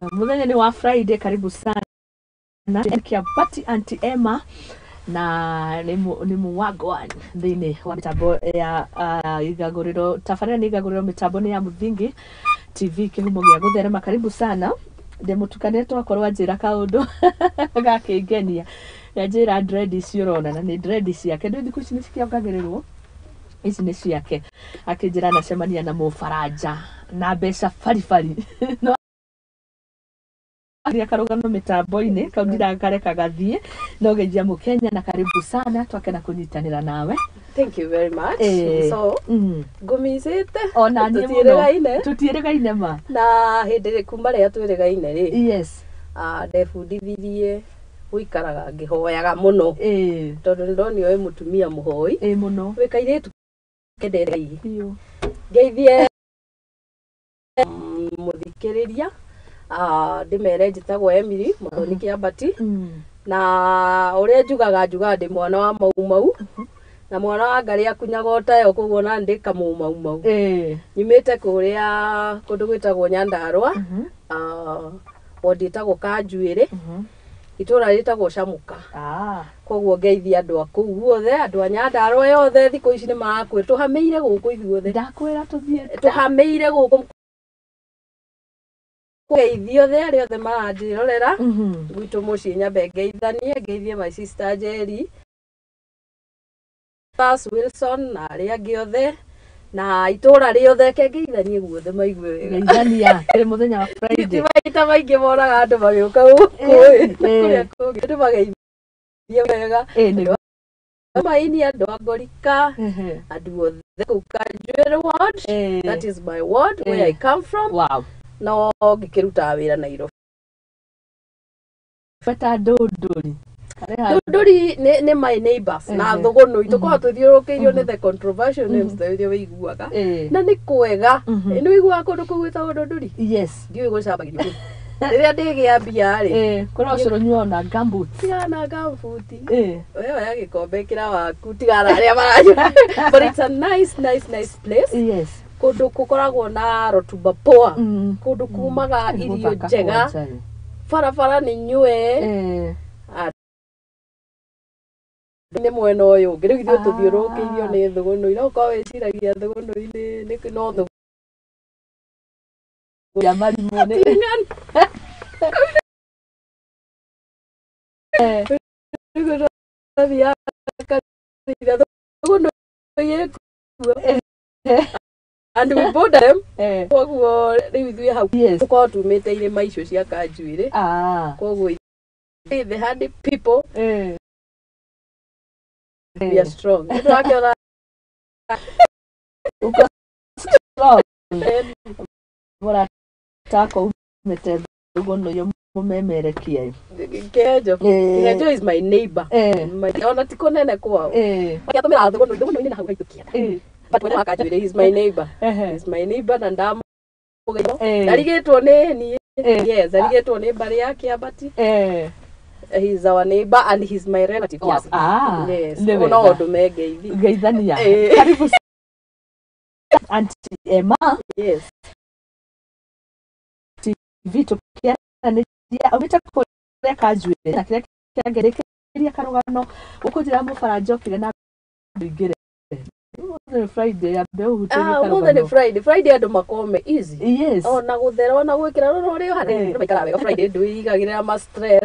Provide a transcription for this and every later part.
Muthenya ni wa Friday, karibu sana Kiabati Auntie Emma na nĩ mũwagwan thĩinĩ wa mĩtambo ya igagũrĩro tabarĩra nĩ igagũrĩro mĩtambo nĩ ya Mũthingi TV kĩhumo gĩa gũtherema. Karibu sana, ndĩmũtukanie twakorwo anjĩra kaũndũ gakĩngenia, anjĩra dread ici ũrona na nĩ dread ciake, ndũ thikũ ici nĩ cikĩongagĩrĩrwo, ici nĩ ciake, akĩnjĩra anacemania na mũbaranja na mbeca baribari no aria karũgano mĩtambo-inĩ kau ndirakareka gathiĩ no geithia mũkenya na karibu sana, twakena kũnyitanĩra nawe. Thank you very much. So ngũmicĩte ona niĩ mũno tũtiĩrĩgaine. Tũtiĩrĩgaine ma. Na hĩndĩ kuma rĩrĩa twĩrĩgaine rĩ, ndebundithirie gũikaraga ngĩhoyaga mũno, tondũ nĩndonio wĩ mũtumia mũhoi, Ĩ mũno. Wĩ kairĩtu kendete Ngai. Biũ. Ngeithie mũthikĩrĩria, ndĩmere njĩtagwo Emily Muthoni Kĩambati, na ũrĩa njugaga njugaga ndĩ mwana wa Mau Mau, na mwana wa Ngarĩ akunyaga ũtayo, koguo na ndĩ kamũ Mau Mau. Nyumĩte kũrĩa kũndũ gwĩtagwo Nyandarũa, wodi ĩtagwo Kanjuĩrĩ, itũra rĩtagwo Camuka. Koguo ngeithia andũ a kũu guothe, andũ a Nyandarũa yothe, thikũ ici nĩ marakwĩra tũhamĩire gũkũ ithuothe. Ndakwĩra tũthiĩ. Tũhamĩire gũkũ, ngeithia othe arĩa othe maranjĩrorera. Gwitũ mũciĩ nyambe ngeithanie, ngeithie my sister Njeri, Bas Wilson na arĩa angĩ othe na itũra rĩothe, ke ngeithanie guothe maigue wega. Geithania kĩrĩ mũthenya wa Ti Friday. maita maingĩ monaga andũ magĩũka gũkũ, kũrĩa kũngĩ andũ mageithie wega. Nĩguo. Maini, andũ a Ngorika, andũ othe kũu Kanjuĩrĩ ward. That is my ward where I come from. No ngĩkĩrutaga wĩra Nairobi. Beta ndũndũri. Ndũndũri nĩ my neighbors na Thũgũnũi, tũkoragwo tũthiũrũrũkĩirio nĩ the controversial names ta iria wĩiguaga, na nĩ kwega. Nĩ wĩiguaga kũndũ kũu gwĩtagwo Ndũndũri? Yes. Ndiũĩ gũcambagĩrio kũu rĩrĩa ndĩgĩa mbia rĩ. Kũrĩa ũcũrũ nyuo na gumboots. Tigana na gambuti, we oya gĩkombe kĩra waku, tigana na arĩa maranyua, but it's a nice nice nice place. Kũndũ gũkoragwo na rotuba poa, kũndũ kumaga Nĩ irio gũthaka njega, kwanja ĩ. Barabara nĩ nyue, nĩ mwena ũyũ ũngĩ rĩu ithuĩ tũthiũrũrũkĩirio nĩ Thũgũnũi, no ũkorwo wĩciragia Thũgũnũi nĩ no Thũgũnũi. Ya marimũ nĩ Rĩu tũrathiaga kanitha, Thũgũnũi ĩkuo and we border them, koguo rĩu ithuĩ hau tũkorwo tumĩte irĩma icio cia Kanjuĩrĩ, koguo ithuĩ the hardy people, we are strong. Nĩ tũrakĩona. Uko strong. Mũrata wakwa umĩte Thũgũnũi mũmemerekia. Kĩhenjo. Kĩhenjo is my neighbor. Ona ti kũnene kwao. Akĩatũmĩra Thũgũnũi, Thũgũnũi nĩ na hau haitũkia. But mwena wa Kanjuĩrĩ, he is my neighbor. He is my neighbor na ndamũgeithia. Ndarigĩtwo nĩ niĩ. Yes, arigĩtwo nĩ mbarĩ ya Kĩambati. He is our neighbor and he is my relative. Yes. Yes. Nĩ No wega. ũndũ mengeithi. Geithania. Karibu Auntie Emma. TV tũkĩaranĩria aumĩte kũrĩa Kanjuĩrĩ na kĩrĩa kĩangerekeria karũgano ũkũnjĩra mũbaranja okire na ndũingĩre. Ũmũthĩ nĩ Friday, ambe ũhutĩrie Ũmũthĩ nĩ karũgano. Friday. Friday andũ makome easy. Ona gũthera ona gwĩkĩra rũrũ ũrĩ hana andũ maikaraga wega Friday, ndwĩigagĩrĩra ma stress.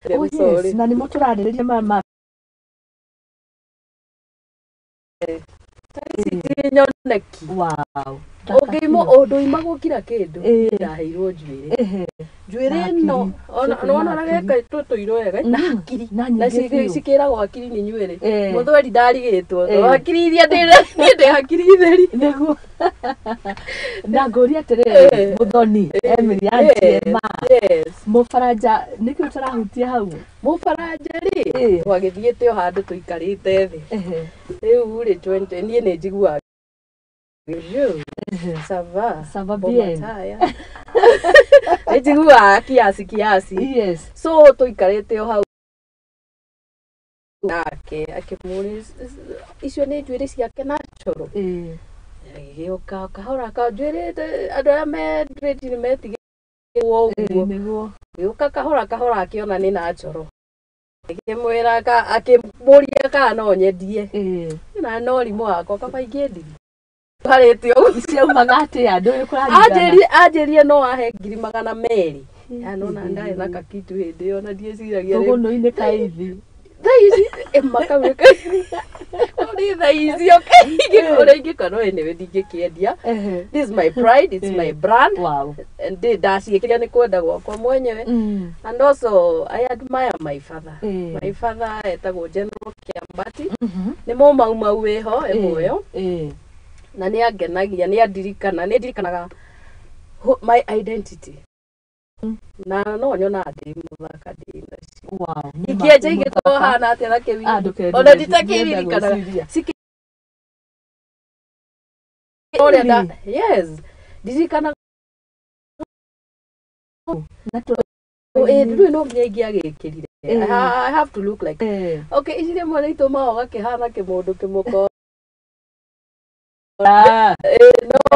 Oh, Sorry. yes. Na nĩmo tũrarĩrĩria ma Ti nyoneki. Ũngĩimwo ũndũima gũkira kĩndũ, ndaheirwo njuĩrĩ. Njuĩrĩ Na ĩno hakiri. ona Ciũke nĩwona na ũrĩa hakiri. geka tũtũirwo wega na hakiri Na na nyingĩ biũ. cikĩragwo hakiri nĩ nywĩrĩ. Mũthweri ndarigĩtwo, hakiri iria ndĩ niĩ ndĩ hakiri theri. Nĩguo na ngũria atĩrĩrĩ, Mũthoni Emily Auntie Emma, mũbaranja nĩkĩo tũrahutia hau? Mũbaranja rĩ, twagĩthiĩte o handũ tũikarĩte thĩ, rĩu rĩ 20 niĩ nĩ njiguaga. Bonjour. Ça va? Ça va Bon bien. matin. Nĩ njiguaga kiasi kiasi. So tũikarĩte o hau Nake akĩmũria icio nĩ njuĩrĩ ciake natural. Agĩgĩũka kahora ka njuĩrĩ, andũ arĩa me dread nĩ metigĩrwo ũguo. Nĩguo. Gĩũka kahora kahora, akĩona nĩ natural, akĩmwĩra akĩmũria kana no nyendie. Na no rimũ wakwa kaba ingĩendirie harĩte ũguo. Ciaumaga atĩa? Ndũĩ kũraringana. Anjĩrie no ahe 200,000. Nona ndarĩ na kakitu hĩndĩ ĩyo na ndiĩciragia Tũgũnũ-inĩ kaithi. Thaa ici makauĩka nĩ thaa ici, okay, ũrĩa ingĩkorwo anyway ndingĩkĩendia. This is my pride, it's my brand. And ndaciĩkĩria nĩ kwenda gwakwa mwenyewe. And also I admire my father. My father etagwo General Kiambati, nĩ mũmaumau wĩho e muoyo. Na nĩ angenagia, nĩ andirikana, nĩ ndirikanaga my identity, na no nyonaga ndĩ mũthaka ndĩ nacio. Nĩ ma, Ingĩenja nĩ ingĩkorwo mũthaka. hana atĩa na Ah, kĩwiri ndũkenderie, ona ndienda nditakĩririkanaga. gwĩciria. Ũrĩa nda, yes, ndirikanaga. Na Ĩ rĩu no nginya ingĩagĩkĩrire. I have to look like okay, ici rĩmwe nĩ itũmaga ũgakĩhana kĩmũndũ kĩmũko. Ah,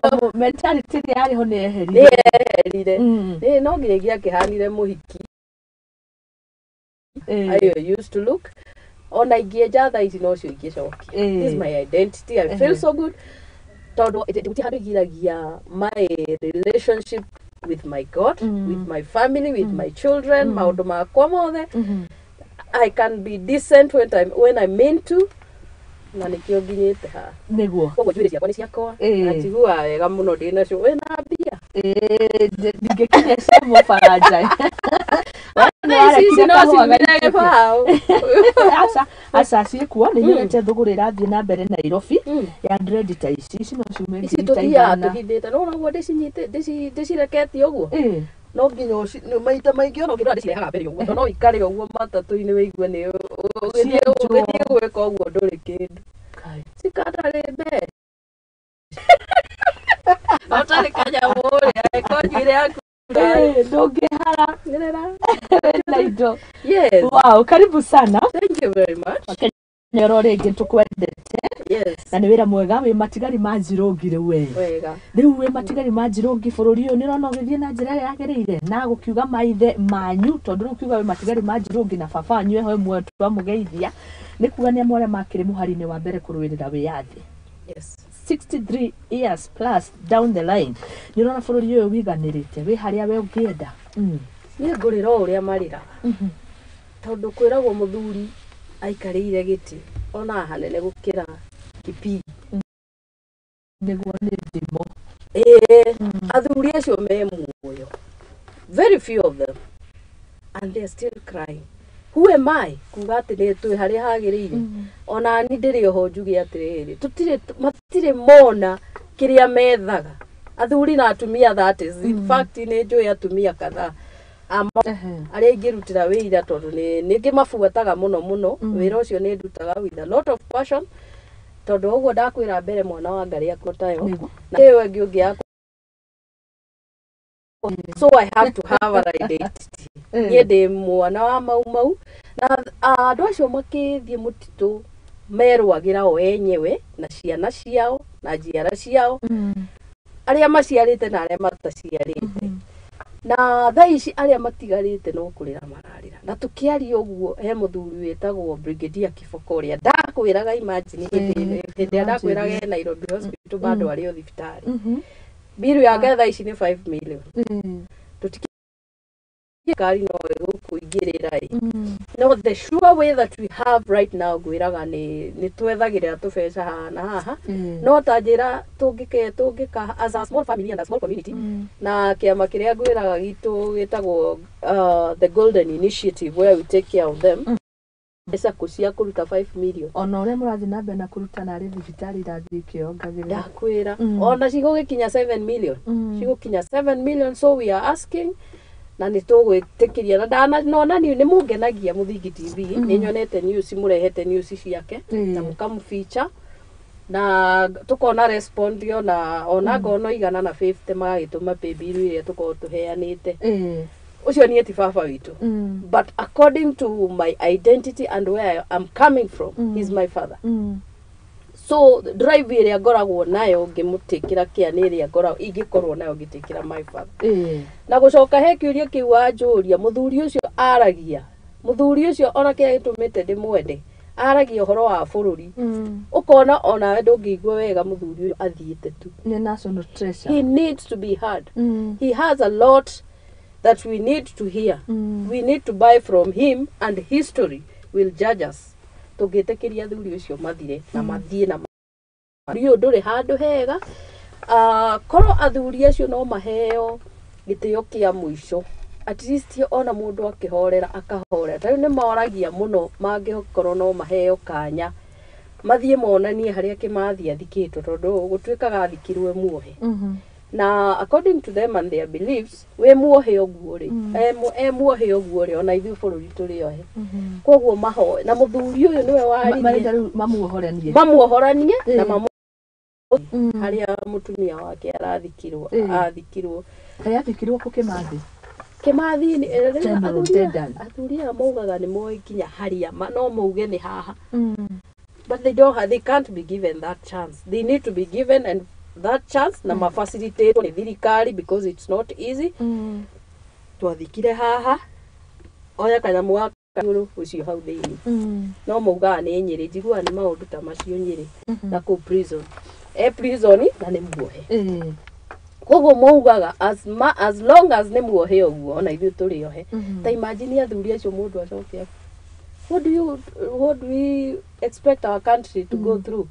No. Mentality ĩrĩa yarĩ ho nĩ Nĩ yeherire. Yeherire. Ĩ no nginya ingĩakĩhanire mũhiki. I used to look, ona ingĩenja thaa ici nocio ingĩcokia. This is my identity. I feel so good tondũ gũtirĩ handũ igiragia my relationship with my God, with my family, with my children, maũndũ makwa mothe. I can be decent when I'm meant to, na nĩkĩo nginyĩte haha. Nĩguo. Koguo njuĩrĩ ciakwa nĩ ciakwa na njiguaga wega mũno ndĩ nacio. Wĩna mbia. Ndingĩkinya cia mũbaranja. Thaa ici no ciumire gĩbaũ. Aca, aca, ciĩkuo nĩ nyonete thũgũrĩ ĩrathiĩ na mbere Nairobi ya dread ta ici. Ici no ciume Ici ngiri ta tũthiaga 500. Tũhithĩte no naguo ndĩcinyite ndĩcireketie ũguo. No nginya maita maingĩ ona ũngĩrora ndĩcirehaga mbere ũguo, tondũ no ikare ũguo matatũ-inĩ wĩigue nĩ ũgĩthiĩ Cienjwo. Ũgĩthiĩ gwĩka ũguo ndũrĩ kĩndũ. Kai. Cikandarĩ mbeca ũtarĩ kanyamũ ũrĩa ko njuĩrĩ yaku. Ndũngĩhara. Nĩrĩra. Na indo. Yes. Wow, karibu sana. Thank you very much. Nyoro rĩngĩ tũkwendete. Yes. Na nĩ wĩra mwega wĩ matigari ma njirũngi rĩu we. Wega. Rĩu wĩ matigari ma njirũngi, bũrũri ũyũ nĩ ũrona ũgĩthiĩ na njĩra ĩrĩa yagĩrĩire na gũkiuga maithe manyu, tondũ rĩu kiuga wĩ matigari ma njirũngi na baba wanyu eho ĩmwe twamũgeithia, nĩ kuga nĩ amwe arĩa makĩrĩ mũhari-inĩ wa mbere kũrũĩrĩra wĩyathi. 63 years plus down the line, nĩ ũrona bũrũri ũyũ wiganĩrĩte wĩ harĩa we ũngĩenda? Niĩ ngũrĩra o ũrĩa marĩraga, tondũ kwĩragwo mũthuri aikarĩire gĩtĩ ona hanene gũkĩra kĩpii. Nĩguo, nĩ thimo. Ĩĩ, athuri acio me muoyo, very few of them, and they are still crying. Who am I kuga atĩ nĩ twĩ harĩa hagĩrĩire? Ona ni ndĩrĩ oho njuge atĩrĩrĩ, tũtirĩ, matirĩ mona kĩrĩa methaga athuri na atumia. That is, in fact, nĩ njũĩ atumia kadhaa arĩa ingĩrutĩra wĩira, tondũ nĩ ngĩmabuataga mũno mũno. Wĩra ũcio nĩ ndutaga with a lot of passion, tondũ ũguo ndakwĩra mbere, mwana wa ngarĩ akotayo. Na ĩyo ĩngĩ ũngĩ yakwa, so I have to have an identity. Niĩ ndĩ mwana wa mau mau, na andũ acio makĩthiĩ mũtitũ merũagĩra o enyewe na ciana ciao na njiara ciao, arĩa maciarĩte na arĩa mataciarĩte. Na thaa ici arĩa matigarĩte no kũrĩra mararĩra. Na tũkĩaria ũguo, he mũthuri wĩtagwo Brigadier Kiboko ũrĩa ndakwĩraga. Imagine, hĩndĩ ĩrĩa ndakwĩraga e Nairobi Hospital, bado arĩ o thibitarĩ, biru yake thaa ici nĩ 5 million. Tũtikari no ĩgũkũingĩrĩra ĩ. No the sure way that we have right now, ngwĩraga nĩ twethagĩrĩra tũbeca haha na haha, no ta njĩra tũngĩka as a small family and a small community. Na kĩama kĩrĩa ngwĩraga gitũ gĩtagwo the Golden Initiative, where we take care of them, mbeca kũ cia kũruta 5 million? Ona ũrĩa mũrathiĩ na mbere na kũrutana arĩ thibitarĩ irathiĩ ikĩongagĩrĩra. Ndakwĩra, ona cigũgĩkinya 7 million, cigũkinya 7 million. So we are asking na nĩ tũgwĩtĩkĩria na ndanona nĩ mũngenagia Mũthingi TV. Nĩ nyonete news, mũrehete news ciake na mũkamũficha na tũkona respond, ona ngona igana na 50 magagĩtũma paybill ĩrĩa tũkorwo tũheanĩte. Ũcio niĩ ti baba witũ, but according to my identity and where I'm coming from, he's my father. So drive ĩrĩa ngoragwo nayo ngĩmũtĩkĩra kĩa nĩ ĩrĩa ngoragwo ingĩkorwo nayo ngĩtĩkĩra my father. Na gũcoka he kĩũria kĩu wanjũria, mũthuri ũcio aragia, mũthuri ũcio ona kĩrĩa gĩtũmĩte ndĩmwende, aragia ũhoro wa bũrũri, ũkona onawe ndũngĩigua wega mũthuri ũyũ athiĩte tu. Nĩ national treasure. He needs to be heard. He has a lot that we need to hear. We need to buy from him, and history will judge us tũngĩtĩkĩria athuri ũcio mathire na mathiĩ na ũyũ ndũrĩ handũ hega. Ah, korwo athuri acio no maheo gĩtĩo kĩa mũico, at least ona mũndũ akĩhorera akahorera. Ta rĩu nĩ moragia mũno mangĩkorwo no maheo kanya mathiĩ monanie harĩa Kĩmathi athikĩtwo, tondũ gũtuĩkaga athikirwe muohe, na according to them and their beliefs, wĩ muohe ũguo rĩ, e muohe ũguo rĩ, ona ithuĩ bũrũri tũrĩ ohe. Koguo mahoe na mũthuri ũyũ nĩwe waririe. Marenda rĩu mamuohoranie. Mamuohoranie na mamu harĩa mũtumia wake arathikirwo. Athikirwo. Kaĩ athikirwo kũ Kĩmathi? Kĩmathi rĩu General Dedan. Athuri aya maugaga nĩ moĩ nginya harĩa no mauge nĩ haha, but they don't have, they can't be given that chance. They need to be given and that chance na mafacilitate nĩ thirikari, because it's not easy. Twathikire haha, oya kanyamũ gaka igũrũ ũcio hau thĩinĩ. No maugaga nĩ Nyĩrĩ, njiguaga nĩ maũndũ ta macio Nyĩrĩ na kũu prison, e prison na nĩ muohe. Koguo maugaga as long as nĩ muohe ũguo, ona ithuĩ tũrĩ ohe. Ta imagine athuri acio mũndũ acoke what do we expect our country to go through?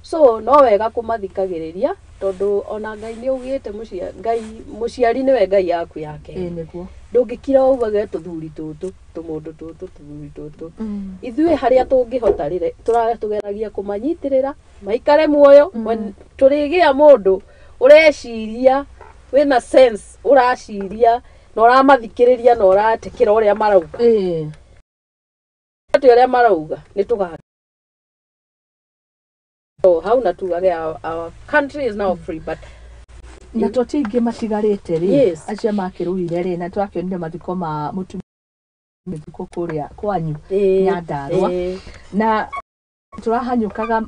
So no wega kũmathikagĩrĩria, tondũ ona Ngai nĩ augĩte Ngai mũciari nĩwe Ngai yaku yake. Ĩ nĩguo. Ndũngĩkira ugage tũthuri tũtũ tũmũndũ tũtũ tũthuri tũtũ. Ithuĩ harĩa tũngĩhota rĩrĩ tũgeragia kũmanyitĩrĩra maikare muoyo. Tũrĩgĩa mũndũ ũreciria wĩna sense, ũraciria na ũramathikĩrĩria na ũratĩkĩra ũrĩa marauga, atĩ ũrĩa marauga nĩ tũga so hau na tugage our country is now free, but Na to ti aingĩ matigarĩte rĩ, acio makĩrũire rĩ, na twakĩonire mathiko ma mũtumia thikũ kũrĩa kwanyu Nyandarũa. Na tũrahanyũkaga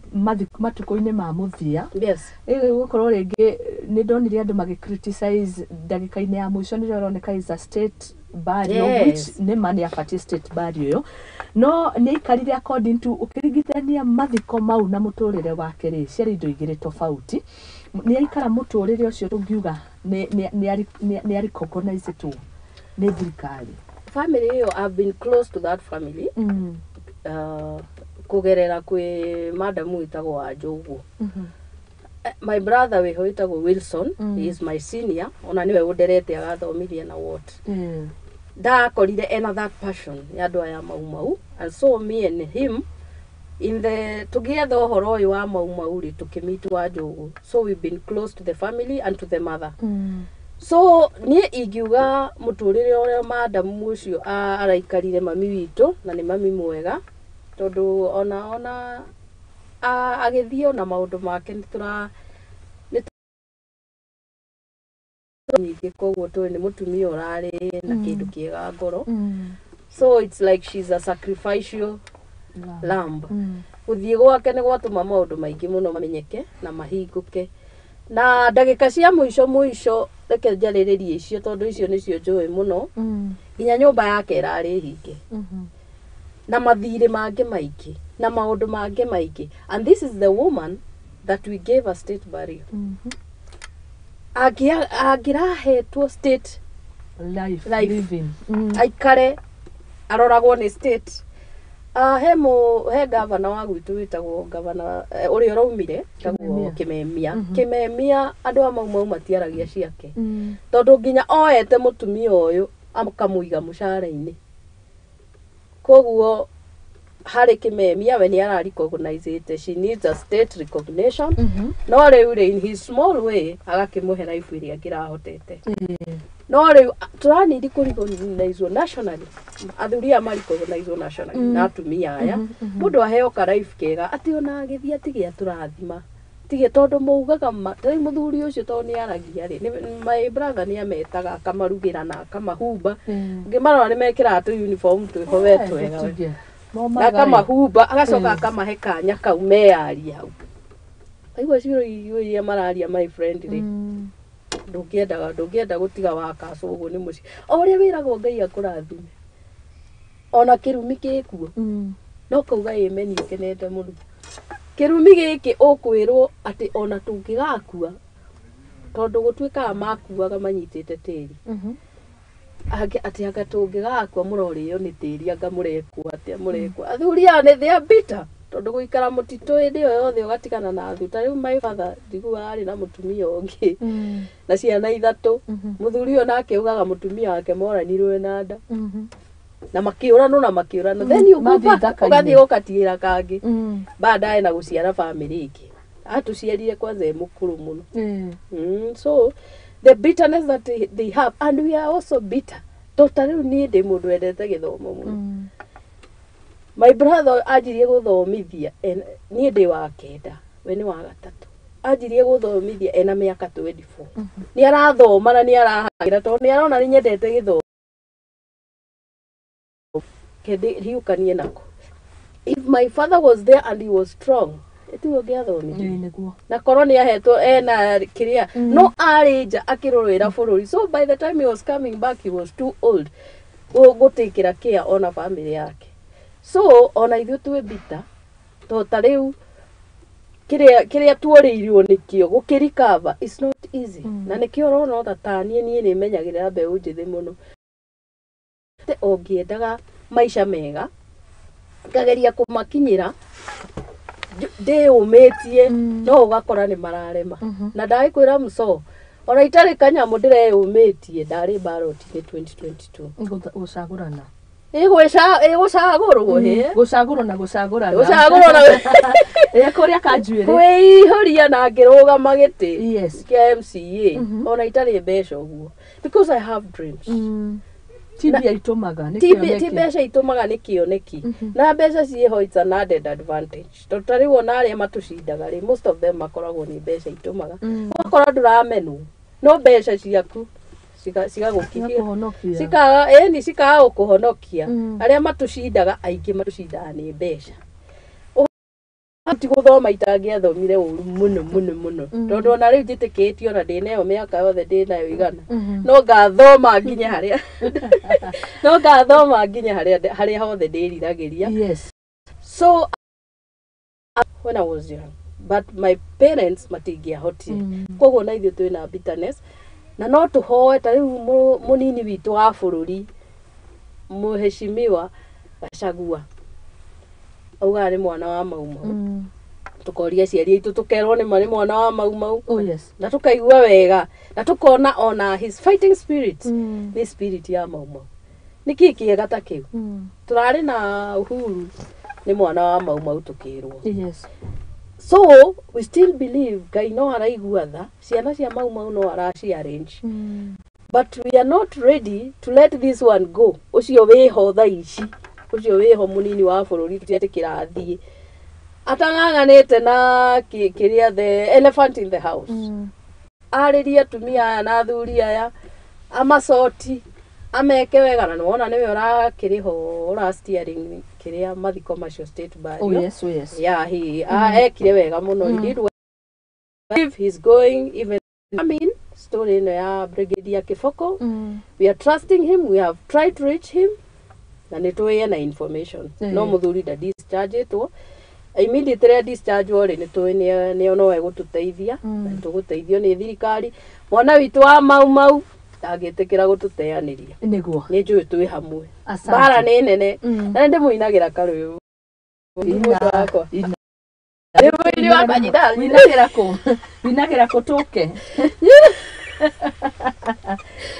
matukũ-inĩ ma mũthia. Rĩu gũkorwo rĩngĩ nĩ ndonire andũ magĩ criticize ndagĩka-inĩ ya mũico nĩrĩo ĩroneka is a state burial, which nĩ ma nĩ abatiĩ state burial ĩyo, no nĩ aikarire according to ũkĩringithania mathiko mau na mũtũrĩre wake rĩ, ciarĩ indo igĩrĩ tofauti. Nĩ aikara mũtũrĩre ũcio tũngiuga nĩ arecognizetwo nĩ thirikari. Family ĩyo, I've been close to that family kũgerera kwĩ madamu wĩtagwo wa Njũgũ. My brother wĩho wĩtagwo Wilson. He is my senior, ona nĩwe ũnderete agathomithia na what. Ndakorire ena that passion ya andũ aya Mau Mau, and so me and him in the tũgĩetha ũhoro ũyũ wa Mau Mau rĩ, tũkĩmeet wa Njũgũ. So we've been close to the family and to the mother. So niĩ ingiuga mũtũrĩre ũrĩa madamu ũcio araikarire mami witũ, na nĩ mami mwega, tondũ ona agĩthiĩ ona maũndũ make nĩ tũra nĩ nyingĩ, koguo tũĩ nĩ mũtumia ũrarĩ na kĩndũ kĩega ngoro. So it's like she's a sacrificial lamb. Gũthiĩ gwake nĩ gwatũma maũndũ maingĩ mũno mamenyeke na mahingũke na ndagĩka cia mũico mũico. Reke njarĩrĩrie icio tondũ icio nĩcio njũĩ mũno. Nginya nyũmba yake ĩrarĩ hinge na mathirĩ mangĩ maingĩ na maũndũ mangĩ maingĩ, and this is the woman that we gave a state burial. Angĩrahetwo state life, life. Living. Aikare aroragwo nĩ state. He gavana wa gwitũ wĩtagwo gavana ũrĩa ũraumire wĩtagwo Kĩmemia. Kĩmemia. Kĩmemia, andũ a Mau Mau matiaragia ciake, tondũ nginya oete mũtumia ũyũ akamũiga mũcara-inĩ. Koguo harĩ Kĩmemia we nĩ ara recognize she needs a state recognition. No rĩu rĩ, in his small way agakĩmũhe life ĩrĩa angĩrahotete. No rĩu tũranidi kũrecognizwo nationally, athuri aya marecognizwo nationally na atumia aya, mũndũ aheo ka life kega atĩ ona agĩthiĩ atige atũrathima. Tige tondũ maugaga ma ta rĩu mũthuri ũcio tondũ nĩ aragia rĩ, my brother nĩ ametaga akamarugĩra na akamahumba. Ũngĩmarora nĩ mekĩraga tũ uniform twĩho we twega we. Na akamahumba agacoka akamahe kanya kau meyarie hau. Aigua ciũria iria mararia my friend rĩ, ndũngĩenda gũtiga wakacwo ũguo nĩ mũciĩ. O ũrĩa wĩragwo Ngai akũrathime, ona kĩrumi gĩkuo no kauga amen ũkenete mũno. Kĩrumi gĩkĩ ũkwĩrwo atĩ ona tũngĩgakua, tondũ gũtuĩkaga makuaga manyitĩte tĩri, atĩ anga tũngĩgakua mũrorĩo nĩ tĩri, anga mũrekwo atĩa, mũrekwo. Athuri aya nĩ they are bitter, tondũ gũikara mũtitũ hĩndĩ ĩyo yothe ũgatigana na athuri. Ta rĩu my father njiguaga arĩ na mũtumia ũngĩ na ciana ithatũ. Mũthuri ũyũ nake augaga mũtumia wake moranirwo na nda na makĩũranwo na makĩũranwo, then you go Mathiĩ back, ithaka-inĩ. ũgathiĩ ũgatigĩra kangĩ baadaye na gũciara family ĩngĩ. Atũciarire kwanza e mũkũrũ mũno. So the bitterness that they have, and we are also bitter. To ta rĩu niĩ ndĩ mũndũ wendete gĩthomo mũno. My brother anjirie gũthomithia niĩ ndĩ wa kenda, we nĩ wa gatatũ. Anjirie gũthomithia ena mĩaka 24. Nĩ arathoma na nĩ arahagĩra tondũ nĩ arona nĩ nyendete gĩthomo. Kende riũkanie nako. If my father was there and he was strong, ĩtiguo ũngĩathomithirie. Nĩguo. Na korwo nĩ ahetwo ena kĩrĩa, no arĩ nja akĩrũĩra bũrũri, so by the time he was coming back he was too old gũtĩkĩra care ona family yake. So ona ithuĩ twĩ bitter, to ta rĩu kĩrĩa tuorĩirwo nĩkĩo gũkĩrecover is not easy. Na nĩkĩo ũrona ota ta niĩ nĩ menyagĩrĩra mbeũ njĩthĩ mũno. Te ũngĩendaga maica mega, ngageria kũmakinyĩra ndĩyũmĩtie, no ũgakora nĩ mararema. Na ndagĩkwĩra mso, ona itarĩ kanyamũ ndĩreyũmĩtie, ndarĩ ballot-inĩ 2022. Gũcagũrana. Ĩgũcagũrwo hĩ. Gũcagũrwo na gũcagũrana. Gũcagũrwo na Ĩ kũrĩa kanjuĩrĩ. Kwĩihũria na ngĩrũgama gĩtĩ kĩa MCA, ona itarĩ mbeca ũguo, because I have dreams. Ti mbia itũmaga, nĩ Ti kĩoneki. Mbeca itũmaga, nĩ kĩoneki, na mbeca ciĩho, it's an added advantage, tondũ ta rĩu ona arĩa matũcindaga rĩ, most of them makoragwo nĩ mbeca itũmaga. Ũgakora ndũramenwo, no mbeca ciaku cigagũkinyia, Cigakũhonokia. Cikaga ĩni cikaga gũkũhonokia. Arĩa matũcindaga aingĩ matũcindaga nĩ mbeca. Ti gũthoma itangĩathomire ũru mũno mũno mũno, tondũ ona rĩu njĩtĩkĩtie ona ndĩnayo mĩaka yothe ndĩnayo igana, no ngathoma nginya harĩa hothe ndĩriragĩria. So when I was young, but my parents matingĩahotire. Koguo na ithuĩ twĩna bitterness, na no tũhoe ta rĩu mũnini witũ wa bũrũri, Mũheshimiwa Gachagua, augaga nĩ mwana wa Mau Mau. Tũkoria aciari aitũ, tũkerwo nĩ ma nĩ mwana wa Mau Mau. Na tũkaigua wega na tũkona ona his fighting spirit nĩ spirit ya Mau Mau. Nĩ kĩĩ kĩega ta kĩu? Tũrarĩ na Uhuru nĩ mwana wa Mau Mau, tũkĩrwo. So we still believe Ngai no araigua tha ciana cia Mau Mau, no araci arrange, but we are not ready to let this one go. Ũcio wĩho thaa ici, ũcio wĩho mũnini wa bũrũri, tũtiretĩkĩra athiĩ atang'ang'anĩte na kĩrĩa, the elephant in the house. Arĩrie atumia aya na athuri aya, amacoti ameke wega, na nĩwona nĩwe ũrakĩrĩho, ũra steering kĩrĩa mathiko macio, state burial. Yeah, he ekire wega mũno. He did well. If he's going, even, I mean, story ĩno ya Brigadier Kiboko, we are trusting him. We have tried to reach him na nĩ tũĩ ena information. No mũthuri nda dischargeĩtwo immediately. Rĩa discharge rĩ, nĩ tũĩ nĩ no egũtũteithia na nĩ tũgũteithio nĩ thirikari. Mwana witũ wa Mau Mau ndangĩtĩkĩra gũtũteanĩria. Nĩguo. Nĩ njũĩ twĩ hamwe. Asante. Mbara nĩ nene. Na nĩ ndĩmũinagĩra karwĩmbo. Ina. Wakwa. Ina. Nĩ mũini wakwa nyina. Winagĩra kũ? Winagĩra kũ tũke?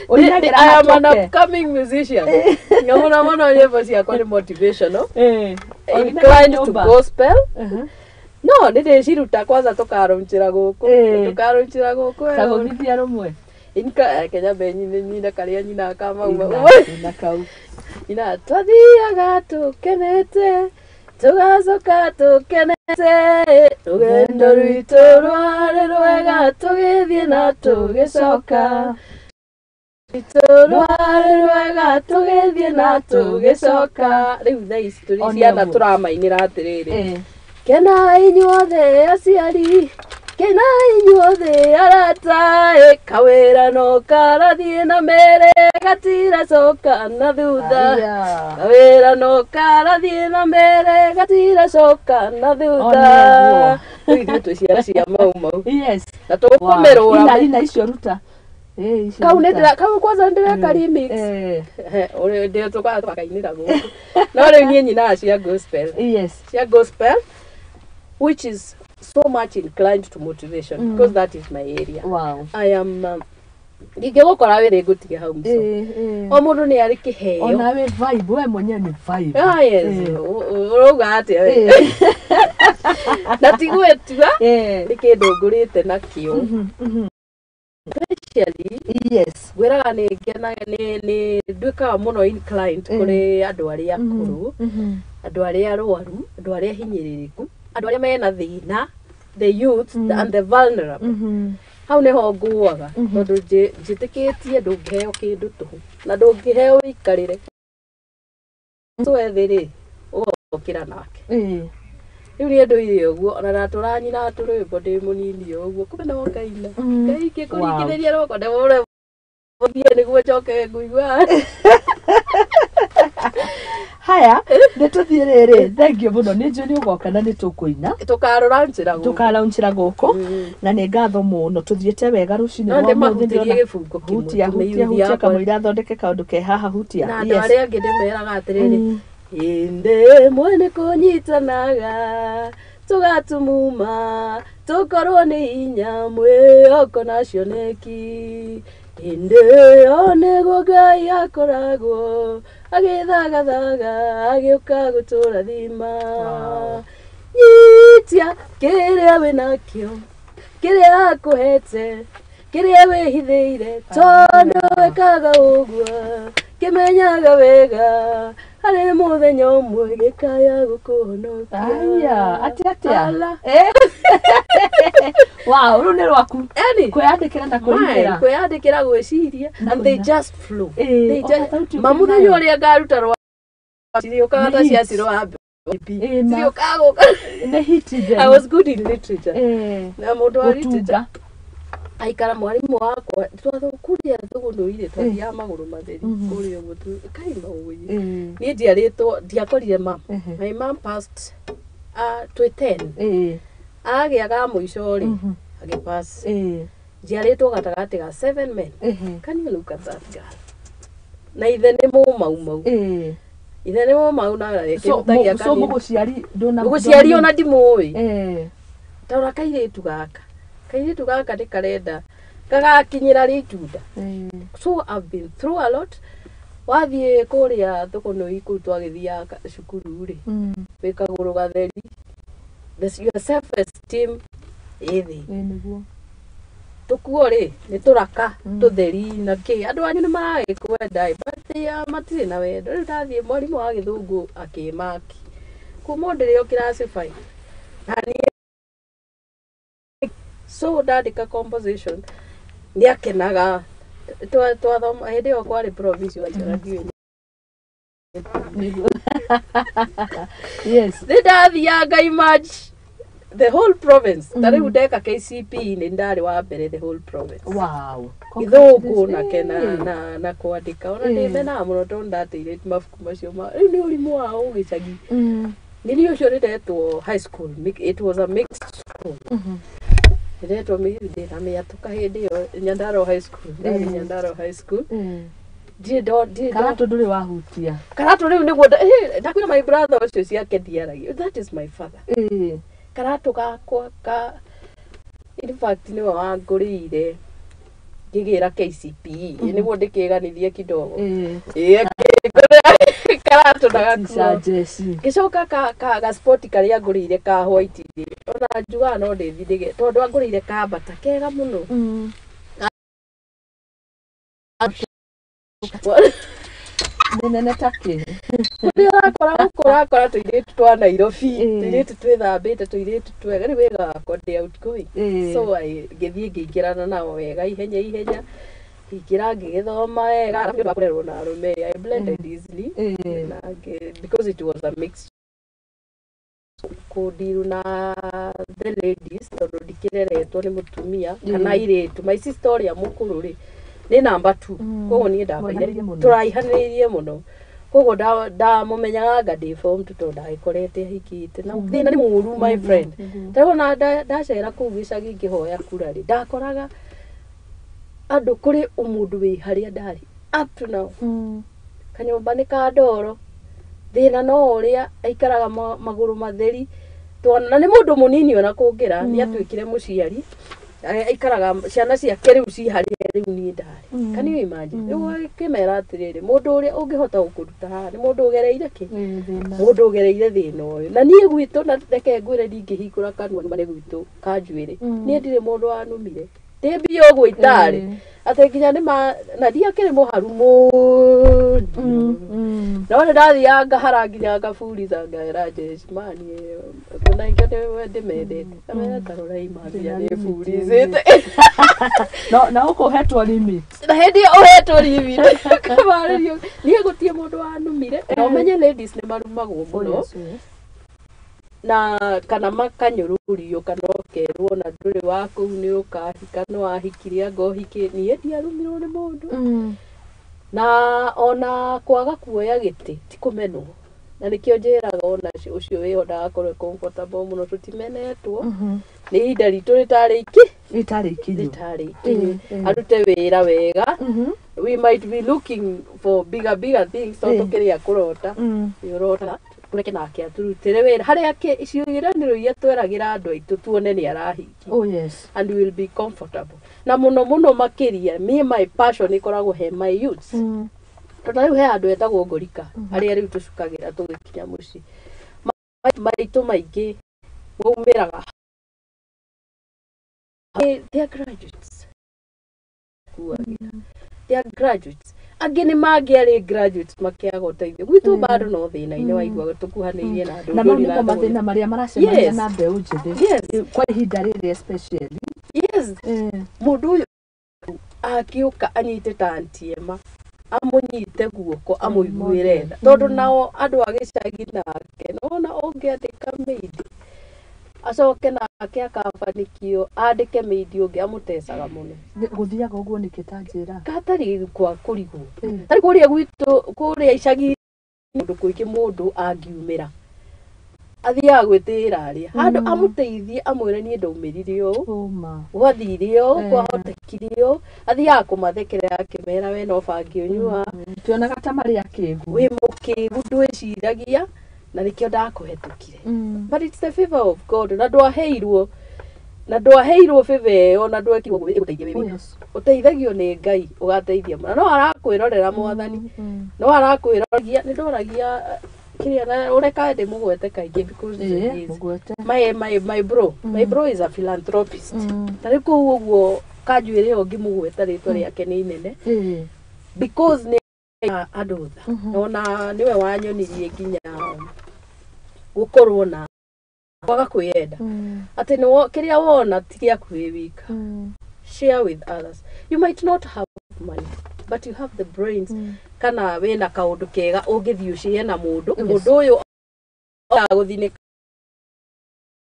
Ũinagĩra I am an tũke? upcoming musician. Na mũno mũno nyĩmbo ciakwa nĩ motivational, inclined to Nyũmba. gospel. No nĩ ndĩciruta kwanza tũkarũnjĩra gũkũ. Tũkarũnjĩra gũkũ. Tagũthithia rũmwe. Inka Kenya be nyine nyina karĩa nyina ka Mau Mau. Ina kau. Nyina twathiaga tũkenete, tũgacoka tũkenete. Rũgendo rwitũ rwarĩ rwega tũgĩthiĩ na tũgĩcoka. Rwitũ rwarĩ rwega tũgĩthiĩ na tũgĩcoka. Rĩu thaa ici tũrĩ One ciana ũguo. Tũramainĩra atĩrĩrĩ, kenai inyuothe aciari, kenai inyuothe arata, ĩ, kawĩra no karathiĩ na mbere gatiracoka na thutha. Kawĩra no karathiĩ na mbere gatiracoka na thutha. One. Rĩu ithuĩ twĩ ciana cia Mau Mau na tũkũmĩrũra. Ina ina icio ruta. Eh, icio Kau nĩ ruta. ndĩra kau kwanza ndĩreka remix. Ũrĩa ndĩ tũkaga tũkainĩra gũkũ, no rĩu niĩ nyinaga cia gospel, cia gospel which is so much inclined to motivation because that is my area. I am ndingĩgũkora wĩrĩ ngũtige hau mũco. O mũndũ nĩ arĩ kĩheo. Onawe vibe, we mwenyewe ni vibe. Ah, yes. Ũrauga atĩa we? Na ti gwĩtua, nĩ kĩndũ ngũrĩte nakĩo, especially ngwĩraga nĩ ngenaga nĩ nduĩkaga mũno inclined kũrĩ andũ arĩa akũrũ, andũ arĩa arwaru, andũ arĩa hinyĩrĩrĩku, andũ arĩa mena thĩna, the youth and the vulnerable. Hau nĩho ngũaga tondũ njĩtĩkĩtie ndũngĩheo kĩndũ tũhũ na ndũngĩheo wĩikarĩre twethĩ rĩ ũgokĩra nake. Rĩu niĩ ndũire ũguo, ona ndatũra nyina tũrwĩmbo ndĩ mũnini ũguo, kumbe no ngaina. Ngai ngĩkũringithĩria roko ndĩmũre thiĩ nĩguo njoke ngũigua. Haya, nĩ tũthiĩ rĩrĩ, thengiũ mũno, nĩ njũĩ nĩ ũgoka na nĩ tũkũina. Tũkarora njĩra gũkũ. Tũkaraunchĩra gũkũ na nĩ ngatho mũno, tũthiĩte wega rũcinĩ No rwa ũmũthĩ. ndĩmahutĩrie Ndĩrona gĩbungo kĩmwe. Hutia, hutia, tũmĩyuthi hutia. Yakwa. Kamũira athondeke kaũndũ ke haha, hutia. Na andũ arĩa angĩ ndĩmeraga atĩrĩrĩ, hĩndĩ ĩmwe nĩ kũnyitanaga tũgatumuma tũkorwo nĩ hinya mwĩhoko na cioneki, hĩndĩ ĩyo nĩguo Ngai akoragwo agĩthagathaga agĩũka gũtũrathima. Nyitia kĩrĩa wĩnakĩo, kĩrĩa akũhete, kĩrĩa wĩhithĩire, tondũ wĩkaga ũguo kĩmenyaga wega harĩ mũthenya ũmwe gĩkaya gũkũhonokia. Aya, atĩa atĩa? Ala. Eh. Wow, rũu nĩ rwaku. Yani, kwĩyandĩkĩra na kũringĩra. Kwĩyandĩkĩra, gwĩciria, Na and they kũina. just flow. They Ona just thauti ma ũkĩrĩ mũthenya nayo. Ũrĩa ngaruta rwa cirĩũkaga ta Nĩ cia hit. cirwa Ma. cirĩũkaga gũka. Nĩ hit njega. I was good in literature. Na mũndũ wa literature Gũtunga. Aikara mwarimũ wakwa kũrĩa thũgũnũ-irĩ twathiaga magũrũ matheri kũrĩa ũguo kai maũĩ. Niĩ njiarĩtwo ndiakorire mam. My mom passed twĩ 10. Agĩaga mũico rĩ agĩpass. Njiarĩtwo gatagatĩ ga seven men. Can you look at that girl? Na ithe nĩ mũmaumau. Ithe nĩ mũmau na So akĩhutagia so kanini. mũgũciari ndũna Mũgũciari ona ndimũĩ. Taũra kairĩtu gaka, kairĩtu gaka nĩ karenda gagakinyĩra rĩ itunda. So I've been through a lot. Wathiĩ kũrĩa thũkũnũi kũu twagĩthiaga cukuru rĩ, wĩ kagũrũ gatheri, your self esteem ĩ thĩ. Nĩguo. Tũkuo rĩ nĩ tũraka tũtheri na kĩ, andũ anyu nĩ maragĩkwenda ĩ, but they are matirĩ na wendo. Rĩu ndathiĩ mwarimũ wa gĩthũngũ akĩmaki kuma ndĩrĩ o class 5 na niĩ so ndandĩka composition nĩ akenaga. Twathoma hĩndĩ ĩyo kwarĩ provision na ndiũĩ. Nĩguo, yes. Nĩ ndathiaga imagine the whole province, ta rĩu ndeka KCPE nĩ ndarĩ wa mbere the whole province. Gĩthũngũ nake na kwandĩka ona ndĩmenaga mũno tondũ ndateire mabuku macio ma rĩu nĩ ũrimũ wa ũgĩcagi. Nĩ ũcio nĩndetwo high school, it was a mixed school. Ndĩretwo ndĩna mĩatũka hĩndĩ ĩyo Nyandarua High School, ndathiĩ Nyandarua High School. Ndirĩ ndirĩ Karatũ ndũrĩ wahutia. Karatũ rĩu nĩguo ndakwĩra my brother ũcio ciake ndiaragia, that is my father. Karatũ gakwa ka in fact nĩwe wangũrĩire ngĩgĩra KCPE nĩguo ndĩkĩganithie kidogo. Ĩĩ, akĩngũrĩra karatũ na Teacher gakuo. Jesse. Ngĩcoka ka gaspoti karĩa ngũrĩire ka white rĩ, ona njugaga no ndĩthi ndĩge tondũ angũrĩire ka bata kega mũno. Nene takĩ. Kũrĩa ũrakora gũkũ ũrakora tũirĩtu twa Nairobi, Ĩĩ. tũirĩtu twĩthambĩte, tũirĩtu twega. Rĩu wĩra wakwa ndĩ outgoing. Ĩĩ. So ngĩthiĩ ngĩingĩrana nao wega ihenya ihenya, ngĩingĩra ngĩgĩthoma wega. Arabu nĩ ũndũ wa kũrerwo na arũme, I blended easily. Ĩĩ. Na because it was a mix kũndiru na the ladies, tondũ ndikĩreretwo nĩ mũtumia kana airĩtu. My sister ũrĩa mũkũrũ rĩ, nĩ namba 2. Koguo niĩ Mwaraihanĩrĩirie mũno. Tũraihanĩrĩirie mũno, koguo ndamũmenyaga anga ndĩ form two, tondũ ndagĩkorete ahikĩte na thĩna nĩ mũru, my friend. Tarĩu ona ndacera kũu gĩcagi ngĩhoya kura rĩ, ndakoraga andũ kũrĩ ũmũndũ wĩ harĩa ndarĩ up to now. Kanyũmba nĩ ka ndoro, thĩna no ũrĩa aikaraga magũrũ matheri. Twana na nĩ mũndũ mũnini ona kũngĩra, nĩ atuĩkire mũciari. Aikaraga ciana ciake rĩu ci harĩa rĩu niĩ ndarĩ. Can you imagine? Rĩu ũgakĩmera atĩrĩrĩ, mũndũ ũrĩa ũngĩhota gũkũruta haha nĩ mũndũ ũgereire kĩ? Ĩĩ, thĩna. Mũndũ ũgereire thĩna ũyũ. Na niĩ gwitũ, na reke ngwĩre, ndingĩhingũra kanua nĩ gwitũ kanjuĩrĩ. Niĩ ndirĩ mũndũ wanumire, ndĩ mbia ũguo itarĩ. Atĩ nginya nĩ ma na ndiakĩrĩ mũharu mũno. No nĩ ndathiaga ngahara nginya ngaburiza, ngera jeshi mani na ikĩo nĩ ndĩmendete, ngamera tarorai mambia nĩ buricĩte. No na ũkũhetwo limit. Na hĩndĩ ĩyo ũhetwo limit kamarĩrio, niĩ gũtirĩ mũndũ wanumire. Na ũmenye ladies nĩ marumagwo mũno. Oh, yes, yes. Na kana makanyũrũrio, kana ũkerwo na ndũrĩ wa kũu, nĩ ũkahika, no wahikire anga ũhiki. Niĩ ndiarumirwo nĩ mũndũ. Na ona kwaga kuoya gĩtĩ ti kũmenwo, na nĩkĩo njĩraga ona ũcio wĩho ndagakorwo e comfortable mũno, tũtimenetwo. Nĩ ihinda ritũ rĩtarĩ iki Rĩtarĩ ikinyu. Rĩtarĩ ikinyu. Ĩĩ. Arute wĩra wega. We might be looking for bigger bigger things, tondũ tũkĩrĩa kũrota. Nĩ ũrota tũreke nake aturutĩre wĩra harĩa ciĩranĩro iria tweragĩra andũ aitũ, tuone nĩ arahingia. Oh yes. And we will be comfortable. Na mũno mũno makĩria, me my passion ĩkoragwo he my youths, tondũ rĩu he andũ etagwo ngorika arĩa rĩu tũcukagĩra tũgĩkinya mũciĩ. Maitũ maingĩ maumĩraga. They are graduates. Kuagĩra they are graduates, angĩ nĩ mangĩarĩ graduates makĩaga ũteithio gwitũ. Bado no thĩna-inĩ waiguaga tũkuhanĩirie na andũ Na mau ndũri nĩmo na mathĩna marĩa maracemania na mbeũ njĩthĩ kwa ihinda rĩrĩ especially. Mũndũ ũyũ akĩũka anyite ta Auntie Emma, amũnyite guoko, amũiguĩre tha, tondũ nao andũ a gĩcagi nake nona ũngĩandĩka maid acoke nake akabanikio andĩke maid ũngĩ amũtecaga mũno. Gũthiaga ũguo nĩkĩ, ta njĩra? Gatarĩ kwa kũrigwo. Tarĩ kũrĩa gwitũ, kũrĩa icagi kũndũ kũingĩ, mũndũ angiumĩra athiaga gwĩtĩĩra arĩa handũ amũteithie, amwĩre niĩ ndaumĩrire ũũ, Ũma. gwathire ũũ, kwahotekire ũũ. Athiaga kũmathekerera akĩmera we no bangi ũnyua. Tionaga ta marĩ akĩgu. Wĩ mũkĩgu, ndwĩciragia, na nĩkĩo ndakũhetũkire. But it's the favor of God, na ndwaheirwo, na ndwaheirwo favor ĩyo, na ndwekirwo ũguo ĩgũteithie wĩ Oh, wika. yes. Ũteithagio nĩ Ngai, ũgateithia mũno. No arakwĩrorera Mwathani, no arakwĩroria. Nĩ ndoragia kĩrĩa na ũreka ndĩmũgwete kaingĩ because he is Mũgwete. my bro. My bro is a philanthropist. Ta rĩu kũu ũguo kanjuĩrĩ ĩyo ngĩmũgweta rĩtwa rĩake nĩ inene because nĩ andũ tha. Ona nĩwe wanyonirie nginya gũkorwo na kwaga kwĩyenda, atĩ nĩ kĩrĩa wona ti gĩaku wĩ wika. Share with others. You might not have money, but you have the brains, kana wĩna kaũndũ kega ũngĩthiĩ ũshare na mũndũ. Mũndũ ũyũ agũthinĩka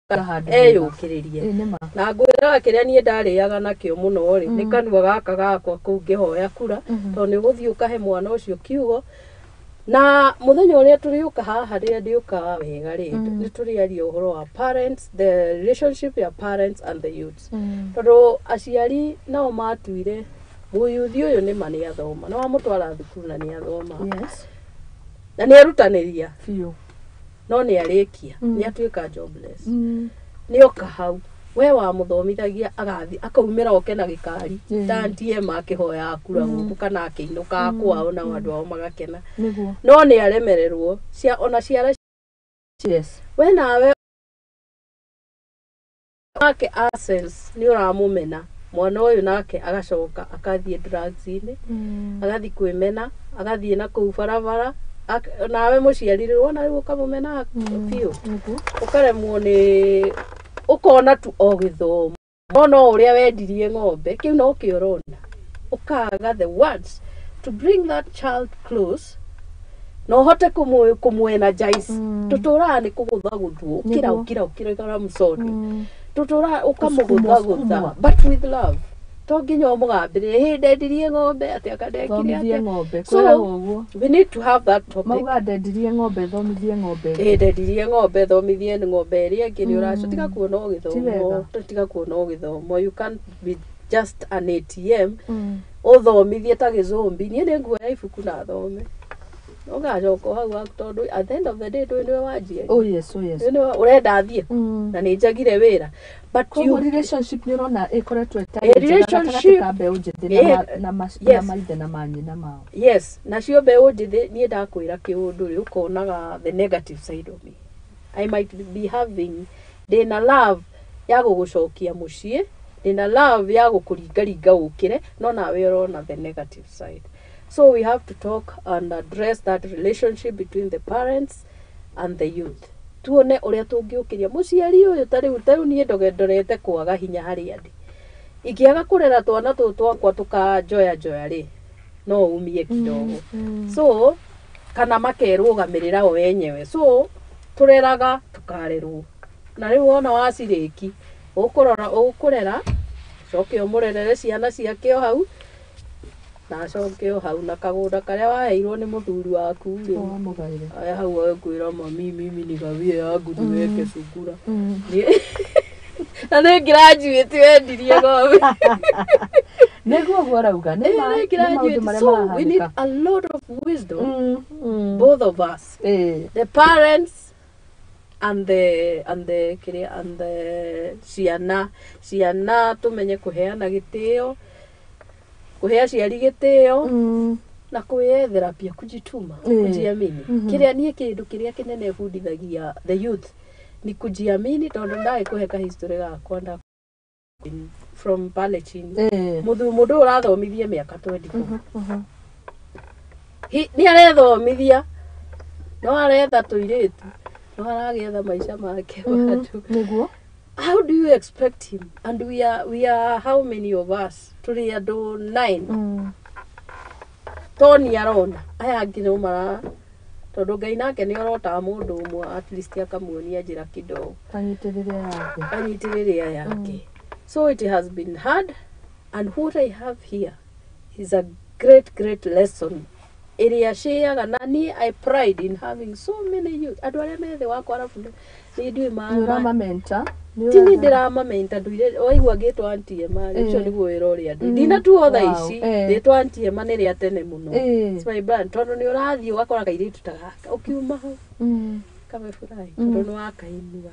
Handũ hega. Eyũkĩrĩrie. Ĩĩ, nĩ ma. Na ngwĩraga kĩrĩa niĩ ndarĩaga nakĩo mũno rĩ, nĩ kanua gaka gakwa kũu ngĩhoya kura, tondũ nĩ ũgũthiĩ ũkahe mwana ũcio kiugo. Na mũthenya ũrĩa tũrĩũka haha, rĩrĩa ndĩũkaga wega rĩ, nĩ tũrĩaria ũhoro wa parents, the relationship ya parents and the youths, tondũ aciari nao matuire mũyuthi ũyũ nĩ ma nĩ athoma, nĩ wamũtwara thukuru na nĩ athoma na nĩ erutanĩria, Biũ. No nĩ arĩkia, nĩ atuĩka jobless, nĩ oka hau we wamũthomithagia, agathi akaumĩra oke na gĩkari ta Auntie Emma akĩhoya kura gũkũ kana akĩinũka kwao, nao andũ ao magakena. Nĩguo. No nĩ aremererwo cia ona ciara. We nawe wake access nĩ ũramũmena. Mwana ũyũ nake agacoka akathiĩ drugs-inĩ, agathiĩ kwĩmena, agathiĩ na kũu barabara. Nawe mũciari rĩ, wona rĩu ũkamũmena biũ, Nĩguo. ũkaremwo nĩ ũkona tu o gĩthomo, no no ũrĩa wendirie ng'ombe kĩu no kĩo ũrona, ũkaga the words to bring that child close na ũhote kũmũ energize. Tũtũraga nĩ kũgũthagũthwo, ũkĩra, Nĩguo. ũkĩra, ũkĩra, ũkĩra mũcori, tũtũraga Gũsukumwa, ũkamũgũthagũtha, sukumwa. but with love. To nginya ũmũgambĩrĩre hĩ ndendirie ng'ombe atĩ akandekire Thomithie atĩa. ng'ombe. So, Kwĩragwo ũguo. we need to have that topic. Mauga ndendirie ng'ombe, thomithie ng'ombe ĩngĩ. Ĩ, ndendirie ng'ombe, thomithie ng'ombe ĩrĩa ĩngĩ. Nĩ ũraco tiga kuona o Ti gĩthomo, wega. tiga kuona o gĩthomo. You can't be just an ATM. Ũthomithie ta gĩzombi. Niĩ nĩ nguoya ibuku na thome, ũgacoka o hau waku, tondũ at the end of the day ndũĩ nĩwe wanjiari. Oh yes, oh yes. Ndũĩ nĩwe ũrenda thiĩ na nĩ njagire wĩra, but Koguo you relationship nĩ ũrona ĩkoretwo ĩtarĩ Eh, njega gatagatĩ ka mbeũ njĩthĩ na na maithe na manyina mao. Yes, nacio mbeũ njĩthĩ, niĩ ndakwĩra kĩũndũ rĩ, ũkonaga the negative side of me. I might be having, ndĩna love ya gũgũcokia mũciĩ, ndĩna love ya gũkũringaringa ũkĩre, no nawe ũrona the negative side. So we have to talk and address that relationship between the parents and the youth, tuone ũrĩa tũngĩũkĩria mũciari ũyũ. Ta rĩu niĩ ndorete kwaga hinya harĩa ndĩ, ingĩaga kũrera twana tũtũ twakwa tũkanjoya njoya rĩ, no umie kidogo. So kana makerũgamĩrĩra o enyewe. So tũreraga tũkarerwo, na rĩu wona wacirĩki, ũkũrora, ũkũrera, coke ũmũrerere ciana ciake o hau, na acoke o hau na kagũnda karĩa waheirwo nĩ mũthuri waku rĩ. Wamũgaire. Aya hau agĩkwĩra, "Mami, mimi nigawie yangu niweke sungura." Na nĩ graduate, wendirie ng'ombe. Nĩguo ũguo ũrauga nĩ ma, Nĩ nĩ maũndũ graduate. marĩa So we need marahanĩka. a lot of wisdom, both of us, the parents and the kĩrĩa and the ciana. Ciana tũmenye kũheana gĩtĩo, kũhe aciari gĩtĩo, na kwĩyethera pia, kujituma, kujiamini. Kĩrĩa niĩ kĩndũ kĩrĩa kĩnene bundithagia the youth ni kujiamini, tondũ ndagĩkũhe ka history gakwa nda from pale chini. Mũndũ ũyũ ũrathomithia mĩaka 24, nĩ arethomithia, no aretha tũirĩtu, no aragĩetha maica make bado. Nĩguo. How do you expect him? And we are how many of us? Tũrĩ andũ 9. Toni arona aya angĩ no mara, tondũ Ngai nake nĩ orotaga mũndũ ũmwe, at least akamuonia njĩra kidogo. Anyitĩrĩre yake. Anyitĩrĩre aya yake. So it has been hard, and what I have here is a great, great lesson ĩrĩa ciaga na niĩ. I pride in having so many youth, andũ arĩa me thĩ wakwa, arabu nĩ ndiũĩ Nĩ ũramamenta. ti ni ndĩramamenta. Nduire waigua ngĩtwo Auntie Emma rĩ, ũcio nĩguo wĩra ũrĩa ndui ndinatuo thaa ici. Rĩtwa Auntie Emma nĩ rĩa tene mũno. It's my brand, tondũ nĩ ũrathiĩ ũgakora kairĩtu ta gaka ũkiuma hau kamefurahi tondũ nĩ wakainua.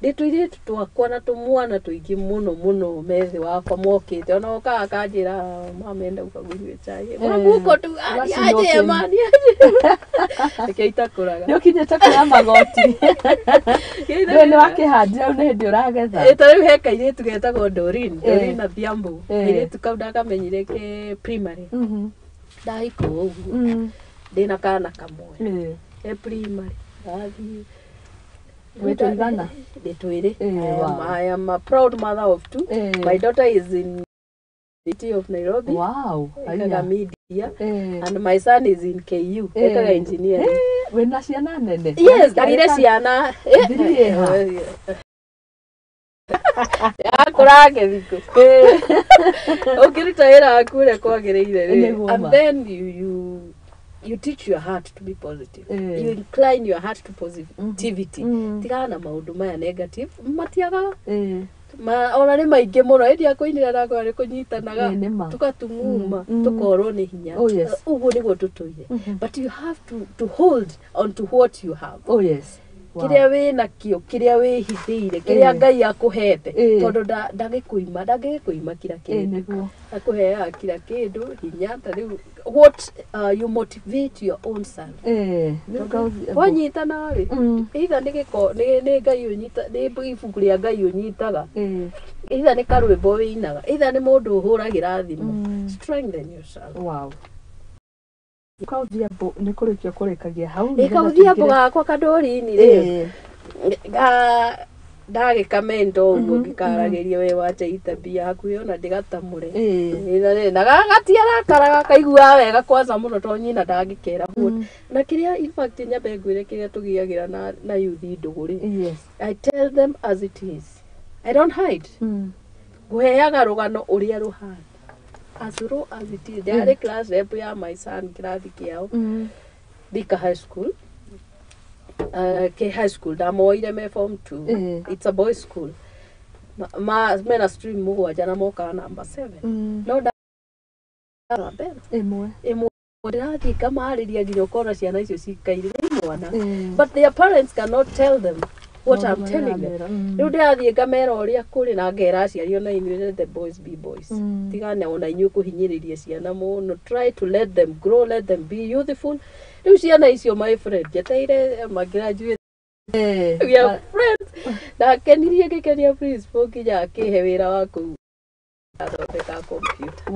Ndĩ tũirĩtu twakwa na tũmwana tũingĩ mũno mũno methĩ wakwa mokĩte, ona okaga kanjĩra, "Mama, enda ukagunywe chai." Mwamuko tu Ũgacinwo. Aje Emma, niaje, reke itakũraga. Nĩ ũkinyĩte kuoya magoti. Ndũĩ nĩ wakĩhandire, rĩu nĩ hĩndĩ ũragetha. Ĩ, ta rĩu he kairĩtu getagwo Dorin, Dorin Adhiambo. Kairĩtu kau ndakamenyire ke primary. Ndahika ũguo, ndĩna kana kamwe ke primary, ndathiĩ. Wĩ tũigana? Ndĩ twĩrĩ. I am a proud mother of two. My daughter is in City of Nairobi, ekaga Haya. media, and my son is in KU, ekaga engineering. Wĩna ciana nene. Yes, ndagire ciana. Thiri ĩha? Yakũrange thikũ ũngĩruta wĩra waku ũrĩa kwagĩrĩire rĩ, Nĩguo ma. and then you teach your heart to be positive. You incline your heart to positivity. Tigana na maũndũ maya negative, matiagaga. Ona nĩ maingĩ mũno, ĩndĩ akũinĩra nakwa nĩ kũnyitanaga. Ĩ, nĩ ma. Tũkatumuma, tũkorwo nĩ hinya. Oh, yes. Ũguo nĩguo tũtũire, but you have to hold on to what you have. Oh yes. Kĩrĩa wĩ nakĩo, kĩrĩa wĩhithĩire, kĩrĩa Ngai akũhete, tondũ ndagĩkũima, ndangĩgĩkũima kira kĩndũ. Akũheaga kira kĩndũ, hinya. Ta rĩu what, you motivate your own self. Wanyitana rĩ, either nĩ gĩko nĩ Ngai ũnyita, nĩ ibuku rĩa Ngai ũnyitaga, either nĩ karwĩmbo wĩinaga, either nĩ mũndũ ũhũragĩra thimũ. Strengthen yourself. Wow. Kauthiambo nĩ kũrĩkia kũrĩkagia hau. Ĩ kauthiambo gakwa kandũrini rĩ, ndagĩkamenda ũguo ngĩkaragĩria we wacha itabia hakuhĩ ona ndĩgatamũre. Na gatiarakara, gakaiguaga wega kwanza mũno tondũ nyina ndangĩkera na kĩrĩa. In fact, nyambe ngwĩre kĩrĩa tũgĩagĩra na youth ndũgũ rĩ, I tell them as it is, I don't hide. Ngũheaga rũgano ũrĩa rũhana, as raw as it is. Ndarĩ class rep ya my son kĩrathi kĩao Thika High School, K High School, ndamoire me form 2. It's a boys school. Mena stream mũgwanja na mokaga number 7. No nda Ĩmwe. Ĩmwe ndĩrathiĩ ngamarĩria nginya ũkona ciana icio cikaire nĩ mwana, but their parents cannot tell them what I'm telling them. Rĩu ndĩrathiĩ ngamera ũrĩa kũrĩ na ngera aciari ona inyuĩ, let the boys be boys. Tigana ona inyuĩ kũhinyĩrĩria ciana mũno. Try to let them grow, let them be youthful. Rĩu ciana icio, my friend, njeteire magraduate, we are friends. Ndakenirie ngĩkenia principal nginya akĩhe wĩra wa kũu athondeka computer.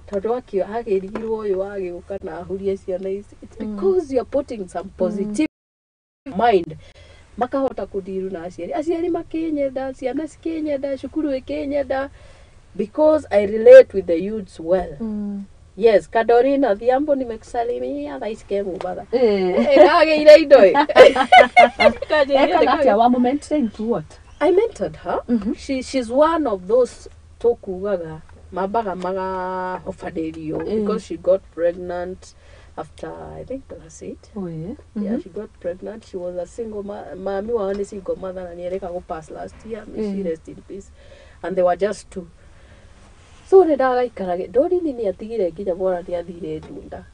Tondũ akĩo agĩrigirwo ũyũ agĩũka na ahurie ciana ici. It's because you are putting some positive mind, makahota kũndiru na aciari, aciari makĩnyenda, ciana cikĩnyenda, cukuru ĩkĩnyenda, because I relate with the youths well. Yes, Kadorina Dhiambo, nimekusalimia thaa ici ke Mombatha. Kagĩire indo ĩ. Ekaga atĩa wa mentoring to what? I mentored her. She's one of those tũkugaga mambaga magahobanĩrio because she got pregnant after, I think, class 8. Oh, yeah. Yeah, she got pregnant. She was a single mami wao nĩ single mother na nĩerĩka gũpass last year. May she rest in peace. And they were just two. So nĩ ndagaikara Dorini nĩ atigire nginya mwana nĩ athire ndunda.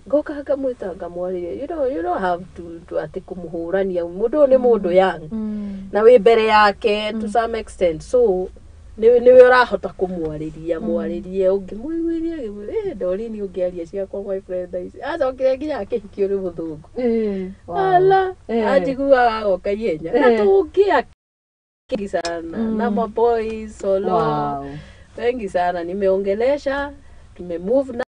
Ngoka ngamwĩta ngamwarĩria, you don't have to atĩ kũmũhũrania mũndũ ũyũ nĩ mũndũ young na wĩ mbere yake to some extent, so nĩwe ũrahota kũmwarĩria, mwarĩrie ũngĩmũiguithia. Dorini ũngĩaria ciakwa, my friend, thaa ici acokire nginya akĩhikio nĩ mũthũngũ. Ala anjiguaga agoka ihenya na tũngĩa kingi sana na maboys solo wengi sana nimeongelesha, tumemove na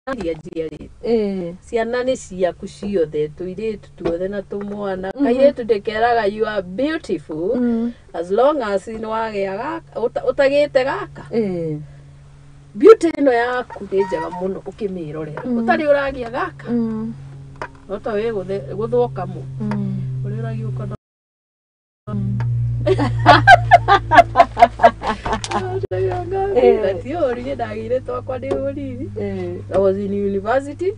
njiarĩte. Ciana nĩ ciaku ciothe, tũirĩtu tuothe na tũmwana. Kairĩtu ndĩkeraga you are beautiful as long as nĩ wagĩa gaka ũtagĩte gaka. Beauty ĩno yaku nĩ njega mũno ũkĩmĩrorera ũtarĩ ũragĩa gaka, no ta wĩ gũthũka mũ ũrĩa ũragiũka na ti ũru. Niĩ ndagĩire twakwa ndĩ mũnini. I was in university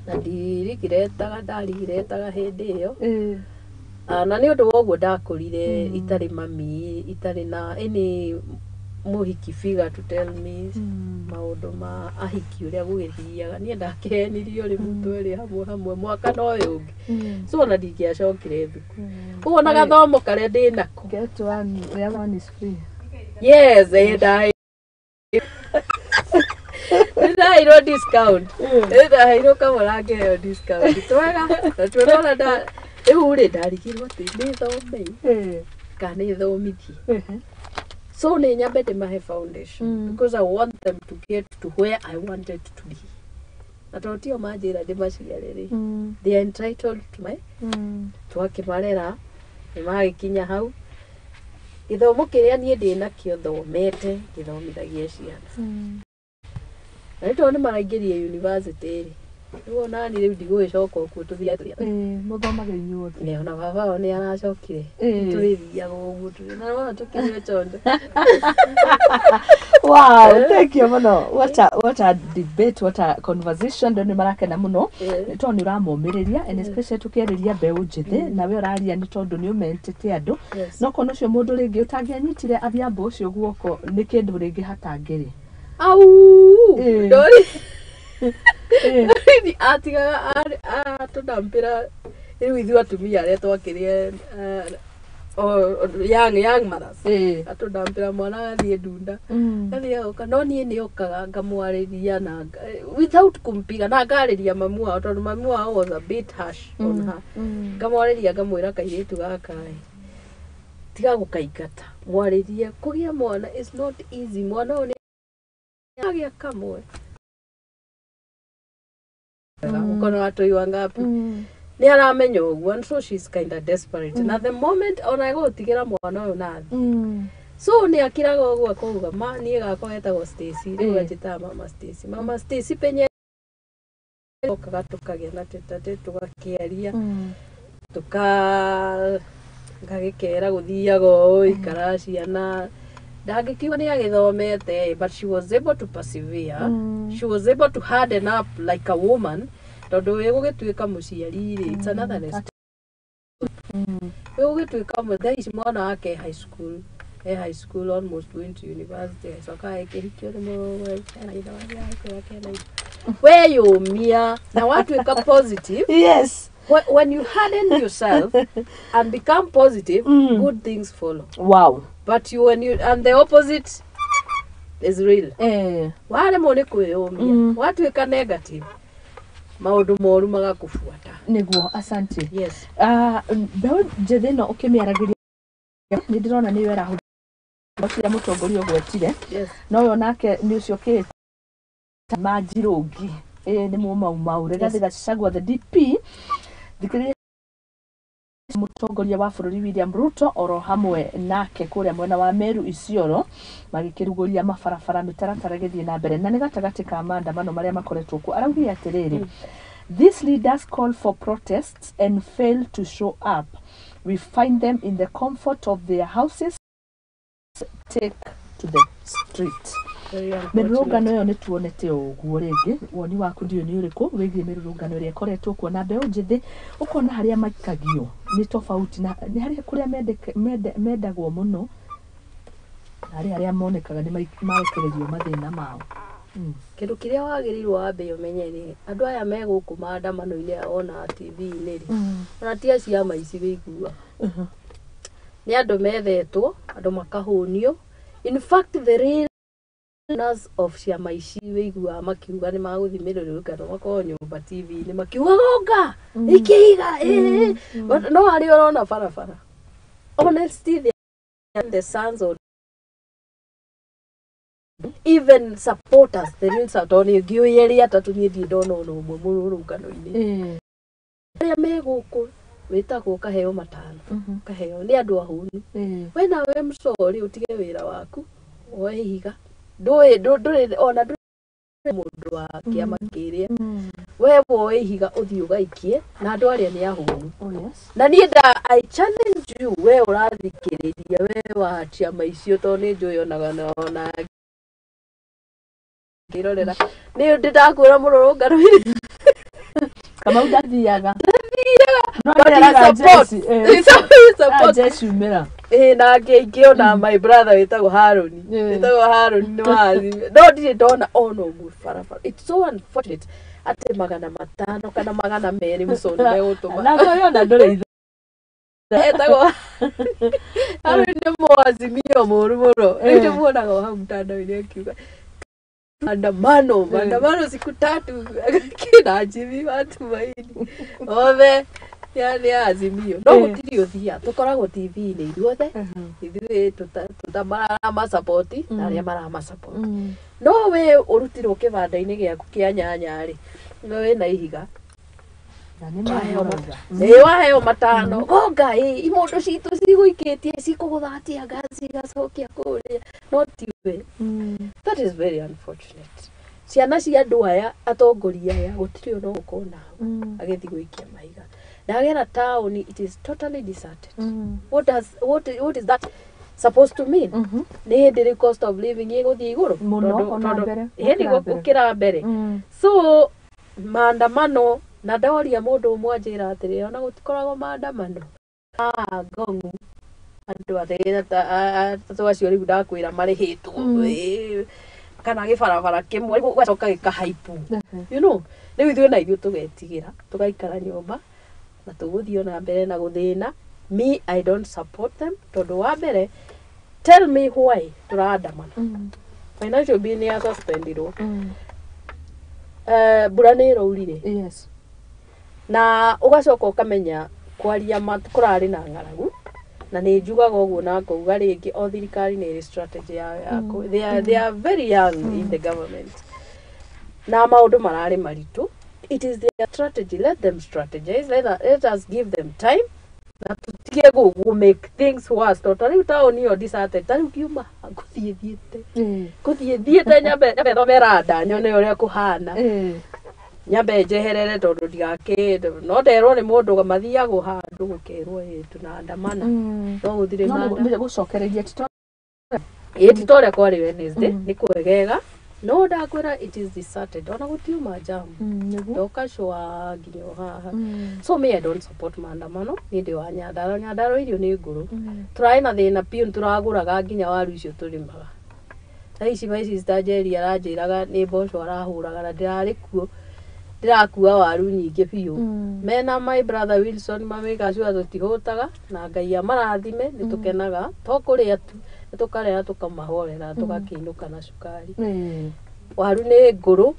na ndirigiretaga, ndarigiretaga hĩndĩ ĩyo. Ah, na nĩ ũndũ wa ũguo ndakũrire itarĩ mami, itarĩ na any mũhiki figure to tell me maũndũ ma ahiki ũrĩa gũgĩthiaga. Niĩ ndakĩhenirio rĩ mũtwe hamwe hamwe mwaka na ũyũ ũngĩ, so ona ndingĩacokire thukuru, koguo na gathomo karĩa ndĩ nako. Get one, the other one is free. Yes, ndaheirwo discount. Ndaheirwo kamwe na ngĩheo discount twega na tuona nda rĩu rĩ ndarigirwo atĩ nĩ thome kana nĩ thomithie. So nĩ nyambe ndĩmahe foundation because I want them to get to where I wanted to be, na tondũ tio manjĩra ndĩmaciare rĩ, they are entitled to my twakĩmarera nĩ magĩkinya hau. Gĩthomo kĩrĩa niĩ ndĩ nakĩo thomete gĩthomithagia ciana, na nĩ tondũ nĩ maraingĩria university rĩ, rĩu onani rĩu ndigũgĩcoka okuo tũthiaga. Mũthomage inyuothe. Nĩ ona baba wao nĩ aracokire. Tũrĩthiaga ũguo tũrĩ na wona tũkĩnyua chondo. Wow, thank you mũno. What a debate, what a conversation. Andũ nĩ marakena mũno tondũ nĩ ũramomĩrĩria and especially tũkĩarĩria mbeũ njĩthĩ nawe ũraria nĩ tondũ nĩ ũmentĩte andũ. No kona ũcio mũndũ rĩngĩ ũtangĩanyitire Adhiambo ũcio guoko nĩ kĩndũ rĩngĩ hatangĩrĩ. Au. Ndori atigaga atũdampĩra. Rĩu ithuĩ atumia arĩa twakĩrĩ young mothers, atũndambĩra mwana agathiĩ ndunda, gathiĩ agoka, no niĩ nĩ okaga ngamwarĩria na without kumpiga, na ngarĩria mamu wao tondũ mamu wao was a bit harsh on her. Ngamwarĩria, ngamwĩra, kairĩtu gaka ĩ, tiga gũkaingata, mwarĩrie. Kũgĩa mwana is not easy. Mwana ũyũ nĩ agĩa kamwe, ũkona watoi wangapi nĩ aramenya ũguo, and so she's kind of desperate, na the moment ona egũtigĩra mwana ũyũ nathi, so nĩ akiraga ũguo akauga, ma niĩ gakwa getagwo Stacy rĩu. Anjĩtaga Mama Stacy, Mama Stacy. Penye okaga tũkagĩa na tete, tũgakĩaria, tuka ngagĩkera gũthiaga ũũ, ikara ciana. Ndangĩkiuga nĩ agĩthomete, but she was able to persevere. She was able to harden up like a woman, tondũ wĩ gũgĩtuĩka mũciari rĩ, it's another responsibility. Wĩ gũgĩtuĩka thaa ici mwana wake e high school, e high school, almost going to university. Acoka agĩkĩhikio nĩ mũrũwe, ena ithe wake, agĩkĩra kena ithe. Weyũmia na watuĩka positive, when you harden yourself and become positive, good things follow. But you when you and the opposite is real. Waremwo nĩ kwĩyũmia, watuĩka negative, maũndũ moru magakubuata. Nĩguo, asante. Yes. Ah, mbeũ njĩthĩ ĩno ũkĩmĩaragĩria, nĩ ndĩrona nĩyo ĩrahũthĩra cia mũtongoria ũgwetire. Noyo nake nĩ ũcio kĩta Manjirũngi, ĩ nĩ mũmaumau Rigathĩ Gachagua, the DP. Thikĩrĩria mũtongoria wa bũrũri William Ruto oro hamwe nake kũrĩa mwena wa Meru Isiolo magĩkĩrugũria mabarabara, mĩtaratara ĩgĩthiĩ na mbere, na nĩ gatagatĩ ka maandamano marĩa makoretwo kuo. Araugire atĩrĩrĩ, "These leaders call for protests and fail to show up. We find them in the comfort of their houses. Take to the street." Very Mĩrũrũngano unfortunate. ĩyo nĩ tuonete ũguo rĩngĩ. Woni waku ndiũĩ nĩ ũrĩkũ wĩgiĩ mĩrũrũngano ĩrĩa ĩkoretwo kuo na mbeũ njĩthĩ, ũkona harĩa maikagio nĩ tofauti na nĩ harĩa kũrĩa mendagwo mũno na harĩa arĩa monekaga nĩ marekererio mathĩna mao. Kĩndũ kĩrĩa wagĩrĩirwo wambe ũmenye rĩ, andũ aya me gũkũ maandamano-inĩ ona TV-inĩ rĩ, ona ti a ciama ici wĩigua, nĩ andũ methetwo, andũ makahũnio. In fact, the real owners of ciama ici wĩiguaga makiuga nĩ magũthiĩ mĩrũrũngano, makorwo nyũmba TV-inĩ makiuga gonga ikiiga ĩĩ. But no harĩa ũrona barabara, honestly, they are the sons of even supporters, the real supporters. Nĩ ngĩũĩ erĩ atatũ, niĩ ndirĩ ndona ona ũmwe mũrũrũngano-inĩ. Arĩa me gũkũ wĩtagwo ũkaheo matano, ũkaheo nĩ andũ ahũnu. We nawe mũcori ũtige wĩra waku, woe ihiga, ndũĩ ndũrĩ ona ndũrĩ mũndũ wa kĩama kĩrĩa, we woe ihiga ũthiĩ ũgaikie, na andũ arĩa nĩ ahũnu. Oh, yes. Na niĩ nda I challenge you, we ũrathikĩrĩria, we wa ciama icio, tondũ nĩ njũĩ onaga na ona ngĩrorera nĩ ndĩ ndakwĩra mũrũrũngano-inĩ. Kamau ndathiaga. No But he nĩaraga support. jeci, He support. Jeci umĩra. Ĩ nake ingĩona my brother wĩtagwo Haroni, wĩtagwo Haroni nĩ wazi, no ndirĩ ndona ona ũmwe barabara. It's so unfortunate atĩ 500 kana 200 mũconi megũtũma. Na ũyũ ona ndũrĩ ithe. Etagwo Haroni, nĩ mwazimio mũru mũno. Rĩu ndĩmuonaga o hau mtandao-inĩ akiuga maandamano, maandamano siku tatu, kina Jimmy wa Tumaini othe nĩ Azimio, no gũtirĩ ũthia tũkoragwo TV-inĩ ithuothe, ithuĩ tũtamaramacapoti na arĩa maramasapoti. No we ũrutirwo kĩbanda-inĩ gĩaku kĩa nyanya rĩ, no wĩna ihiga. Na nĩ marauga. Ĩ waheo matano, gonga ĩ imũndũ citũ cigũikĩtie, cikũgũthatia ngaci igacokia kũrĩa, no tiwe. That is very unfortunate. Ciana cia andũ aya, atongoria aya, gũtirĩ ona ũkona hau agĩthiĩ gũikia mahiga. Ndagera taũni, it is totally deserted. What is that supposed to mean? Nĩ hĩndĩ rĩ cost of living ĩgũthiĩ igũrũ? Mũno, ona mbere, Hĩndĩ gũkĩra mbere. gũkĩra mbere. So maandamano, na ndoria mũndũ ũmwe anjĩra atĩrĩ, ona gũtikoragwo maandamano haha Ngongu, andũ atatũ acio rĩu ndakwĩra marĩhĩtwo. Ĩĩ, kana gĩbarabara kĩmwe gũgacoka gĩkahaipu, rĩu ithuĩ na ithuĩ tũgetigĩra, tũgaikara nyũmba. Na tũgũthiĩ ona mbere na gũthĩna. Me, I don't support them, tondũ wa mbere, tell me why tũraandamana. Financial bill nĩ ya suspendirwo. Mbura nĩ ĩraurire. Na ũgacoka ũkamenya kwaria ma kũrarĩ na ng'aragu, na nĩ njugaga ũguo na ngauga rĩngĩ, o thirikari nĩ ĩrĩ strategy yao ya they are very young in the government na maũndũ mararĩ maritũ. It is their strategy, let them strategize. Let us give them time na tũtige gũ make things worse, tondũ ta rĩu taũni ĩyo deserted, ta rĩu ngiuma ngũthiĩ thiĩte, ngũthiĩ thiĩte, nyambe thome randa nyone ũrĩa kũhana, nyambe njeherere, tondũ ndigakĩ no nderwo nĩ mũndũ mathiagwo handũ gũkerwo ĩ tunaandamana, no gũthirĩ. No manda nĩ gũcokereria ti Ĩ ti ta ũrĩa kwarĩ Wednesday. Nĩ kwegega, no ndakwĩra it is deserted, ona gũtiuma jam. Nĩguo. Ndoka cwa nginya o haha. So me, I don't support maandamano. Niĩ ndĩ wa Nyandarua. Nyandarua irio nĩ ngũrũ. Tũrarĩ na thĩna biũ, nĩtũragũraga nginya waru icio tũrĩmaga. Thaa ici my sister Njeri aranjĩraga nĩ mboco arahũraga, na ndĩrarĩ kuo ndĩrakua waru nyingĩ biũ. Mena my brother Wilson mamĩka sure tũtihũtaga, na Ngai amarathime, nĩ tũkenaga to kũrĩa tu, nĩ tũkarĩa tũkamahorera, tũgakĩinũka na cukari. Waru nĩ ngũrũ,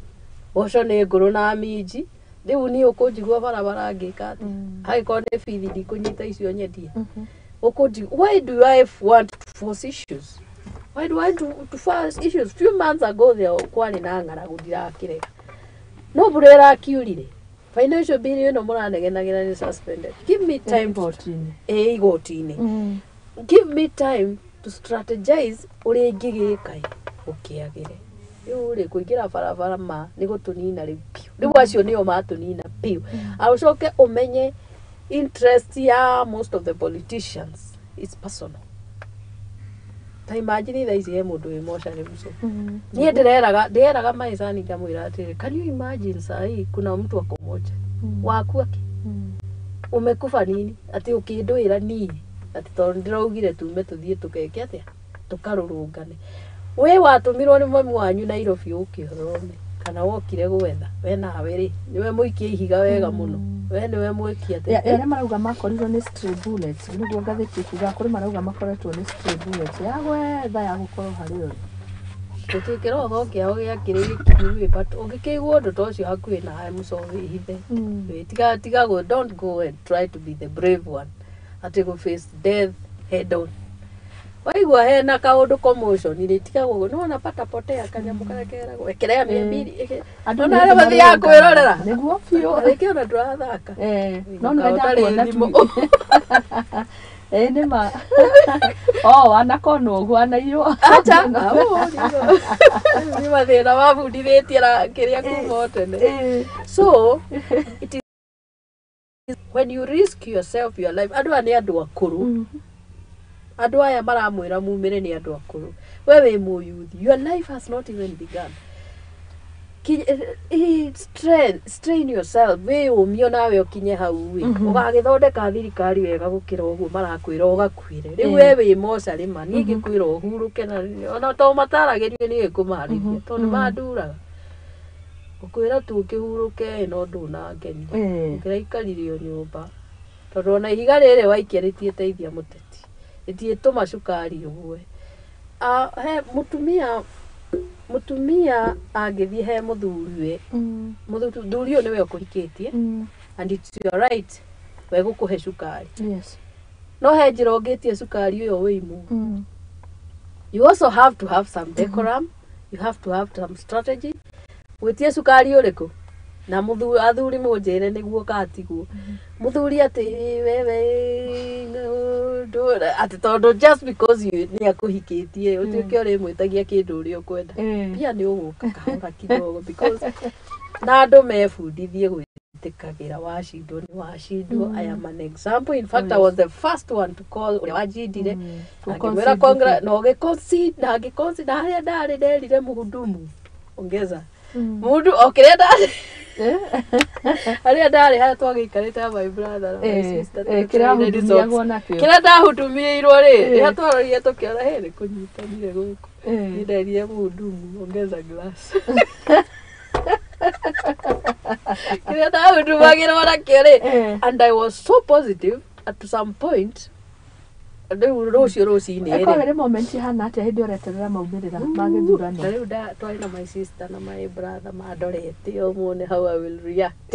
mboco nĩ ngũrũ na minji. Rĩu niĩ ũkũnjigua barabara ngĩka atĩa? Angĩkorwo nĩ bithi ndikũnyita icio nyendie, ũkũnjigua. Why do I want to force issues? Why do I to force issues? Few months ago there kwarĩ na ng'aragu, ndirakĩrega, no mbura ĩrakiurire. Financial bill ĩno mũranegenagĩra nĩ suspended, give me time to Igoti-inĩ. Ĩ igoti-inĩ. Give me time to strategize ũrĩa ingĩgĩka gũkĩagĩre. Rĩu rĩ, kũingĩra barabara ma nĩ gũtũnina rĩu biũ. Rĩu acio nĩo matũnina biũ. Ũcoke ũmenye interest ya most of the politicians is personal. Ta imagine thaa ici he mũndũ wĩ mocarĩ mũco. Niĩ ndĩreraga maicani ngamwĩra atĩrĩ, can you imagine sahii kuna mtu ako moja waku akĩ umekufa nini, atĩ ũkĩndwĩra niĩ atĩ tondũ ndĩraugire tume tũthiĩ tũgeke atĩa, tũkarũrũngane. We watũmirwo nĩ mami wanyu Nairobi ũke ũthome, kana wokire gwetha? We nawe rĩ, nĩwe mũikie ihiga wega mũno, we nĩwe mwĩki atĩ. Arĩa marauga makorirwo nĩ stray bullets, nĩguo ngathĩti ĩkuga kũrĩ marauga makoretwo nĩ stray bullets ya gwetha ya gũkorwo harĩ ũrĩ. Gũtirĩ kĩroho kĩao gĩakĩrĩ gĩkinyu, but ũngĩkĩigua ũndũ ta ũcio hakuhĩ nawe, mũco wĩhithe. Tiga tiga go, don't go and try to be the brave one atĩ go face death head on. Waigua hena kaũndũ commotion rĩ, tiga gũgũ nĩwona pata potea kanyamũ karĩa keragwo ekerea 200. Andũ Ona nĩ arĩa hĩndĩ mathiaga kwĩrorera. Nĩguo biũ. Rĩngĩ ona ndũrathaka. No nĩ Ũtarĩ ndakuona thimũ. Ĩ nĩ ma o wanakonwo ũguo wanaiywo. Acha nĩ mathĩna mabundithĩtie na kĩrĩa kuma o tene. So it is when you risk yourself, your life. Andũ aya nĩ andũ akũrũ. Andũ aya maramwĩra mumĩre nĩ andũ akũrũ. We wĩ mũyuthi, your life has not even begun. Strain yourself, wĩyũmie nawe ũkinye hau ĩ ũgagĩthondeka thirikari wega gũkĩra ũguo marakwĩra ũgakuĩre rĩu. We wĩ mocarĩ ma niĩ ingĩkwĩra ũhurũke, na ona to mataragĩrio nĩ kũmarĩria tondũ nĩ manduraga ngũkwĩra tu ũkĩhurũke, no ndũnangenia. Ũkĩraikarire o nyũmba, tondũ ona ihiga rĩrĩ waikia rĩtiĩteithia mũteti, rĩtiĩtũma cukari ũgwe. Ah, he mũtumia angĩthiĩ he mũthuriwe, mũthuri ũyũ nĩwe ũkũhikĩtie, and it's your right we gũkũhe cukari. No he njĩra ũngĩtie cukari ũyũ wĩimwo. You also have to have some decorum, you have to have some strategy. Gwĩtie cukari ũrĩkũ na athuri mũnjĩre nĩguo katiguo mũthuri atĩ wewe atĩ tondũ just because you nĩ akũhikĩtie ũtuĩke ũrĩmwĩtagia kĩndũ ũrĩa ũkwenda. Pia nĩ ũgũka kahora kidogo, because na andũ mebundithie gwĩtĩkagĩra wacindwo nĩ wacindwo. I am an example. In fact, I was the first one to call ũrĩa wanjindire, akĩmwĩra congra, na ũgĩconcede, na agĩconcede, na harĩa ndarĩ nderire mũhudumu ongeza mũndũ o kĩrĩa ndarĩ, harĩa ndarĩ, harĩa twagĩikarĩte na my brother na my sister, Kĩrĩa ahudumiagwo nakĩo. Kĩrĩa ndahudumĩirwo rĩ, rĩrĩa twarorire tũkĩona he nĩ kũnyitanire gũkũ, nĩ nderire mũhudumu ongeza glass. Kĩrĩa ndahudumagĩrwo nakĩo rĩ, and I was so positive at some point. Rĩu rũciũ rũcinĩ rĩ, Ĩkorwo ĩrĩ moment ihana atĩa hĩndĩ ũreterera maumĩrĩra ma gĩthurano? Na rĩu twarĩ na my sister na my brother mandorete o muone how I will react.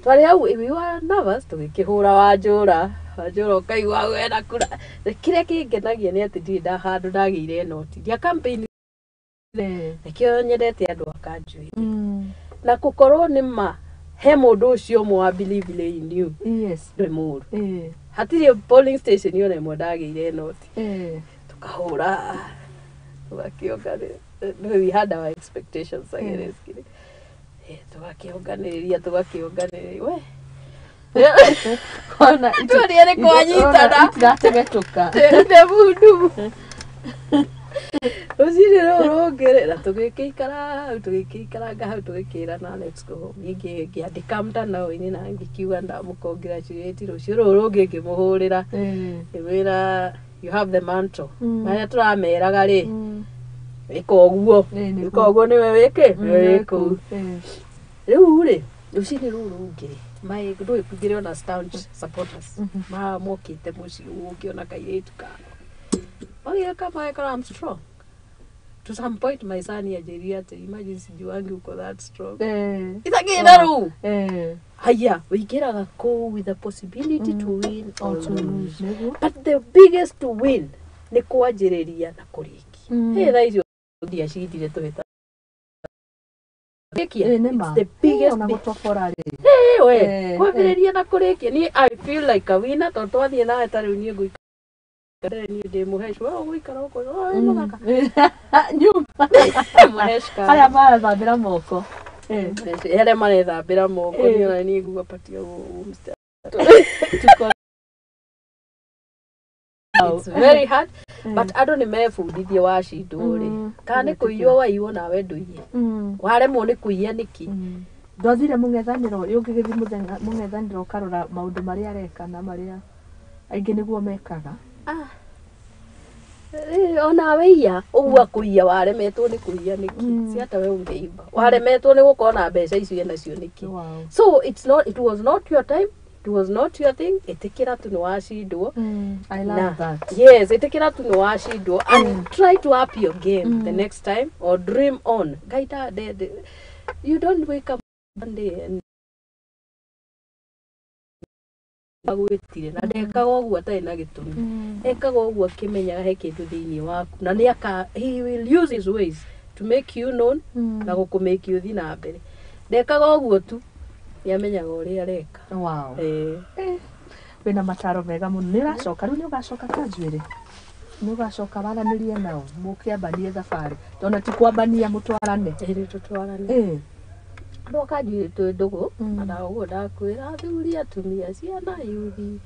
Twarĩ hau, we were nervous, tũgĩkĩhũra Wanjũra, Wanjũra ũkaigua wena kura. Kĩrĩa kĩngenagia nĩ atĩ ndirĩ nda handũ ndagĩire noti ndia campaign. Nĩkĩo nyendete andũ a Kanjuĩrĩ. Na gũkorwo nĩ ma he mũndũ ũcio ũmwe wa believe in you, ndũrĩ mũũru. Hatirĩ polling station ona ĩmwe ndagĩire noti. Tukahũra, tũgakĩonganĩrĩria. We had our expectations against kĩrĩ. Tũgakĩonganĩrĩria, tũgakĩonganĩrĩria we. Ona Tuonie nĩ kwanyitana. Itirategetũka. Ndebu ndubu rũcinĩ rũrũ rũngĩ rĩ, na tũgĩkĩikara hau, tũgĩkĩikaranga hau, tũgĩkĩrana, "Let's go home." Niĩ ngĩandĩka mtandao-inĩ na ngĩkiuga ndamũcongratulate. Rũciũ rũrũ rũngĩ ngĩmũhũrĩra, ngĩmwĩra, "You have the mantle." Marĩa tũrameraga rĩ, ĩka ũguo. Nĩguo. Ĩka ũguo, nĩwe wĩkĩ, nĩwe wĩ kũu. Rĩu rĩ, rũcinĩ rũrũ rũngĩ rĩ, my ndũĩ kwingĩrĩ ona staunch supporters ma mokĩte mũciĩ ũguo, ũkĩona kairĩtu kako magĩũka magekora I'm strong. To some point my son anjĩrire atĩ, "Imagine, sijuangi uko that strong." Itagĩra rĩu. Haya, wĩingĩraga kũu with the possibility to win or Or to lose. lose. Nĩguo. But the biggest win nĩ kwanjĩrĩria na kũrĩkia. Hey, thaa icio ndiacindire tũhĩta. Kũrĩkia. Nĩ ma. It's the biggest Ona thing. gũtobora rĩ. Hey, we, kwambĩrĩria na kũrĩkia. Niĩ I feel like a winner tondũ twathiĩ nawe ta rĩu niĩ ngũikara niĩ ndĩ mũhecu, we ũgũikara ũkũ, oh, wĩ mũthaka. Nyuma. Mũhecu kana. Arĩa marathambĩra moko. Arĩa marethambĩra moko, niĩ ona niĩ nguga patia msichana. Tuko It's very hard, but andũ nĩ mebundithie wacindwo rĩ, kana nĩ kũiywo waiywo, nawe ndũiye. Waremwo nĩ kũiya nĩkĩ? Ndwathire mũng'ethanĩro, ũngĩgĩthiĩ mũng'ethanĩro ũkarora maũndũ marĩa areka na marĩa aingĩ nĩguo mekaga. Ah. Onawe iya ũguo akũiya, waremetwo nĩ kũiya nĩkĩ? Si hata we ũngĩimba, waremetwo nĩ gũkorwo na mbeca icio enacio nĩkĩ? So it's not, it was not your time, it was not your thing. Ĩtĩkĩra tu nĩ wacindwo. I love that. Yes, ĩtĩkĩra tu nĩ wacindwo and try to up your game the next time or dream on. Ngai you don't wake up one day and agwĩtire, na ndekaga ũguo atarĩ na gĩtũmi. Ekaga ũguo akĩmenyaga he kĩndũ thĩinĩ waku, na nĩ aka he will use his ways to make you known na gũkũmake you thiĩ na mbere. Ndekaga ũguo tu, nĩ amenyaga ũrĩa areka. Wĩna mataro mega mũno. Nĩ ũracoka rĩu, nĩ ũgacoka Kanjuĩrĩ, nĩ ũgacoka waranĩrie nao, mũkĩambanie thabarĩ, tondũ ti kwambania, mũtwarane. Ĩrĩ tũtwarane. Andũ a Kanjuĩrĩ twĩ ndũgũ. Na ũguo ndakwĩra, athuri, atumia, ciana, yuthi,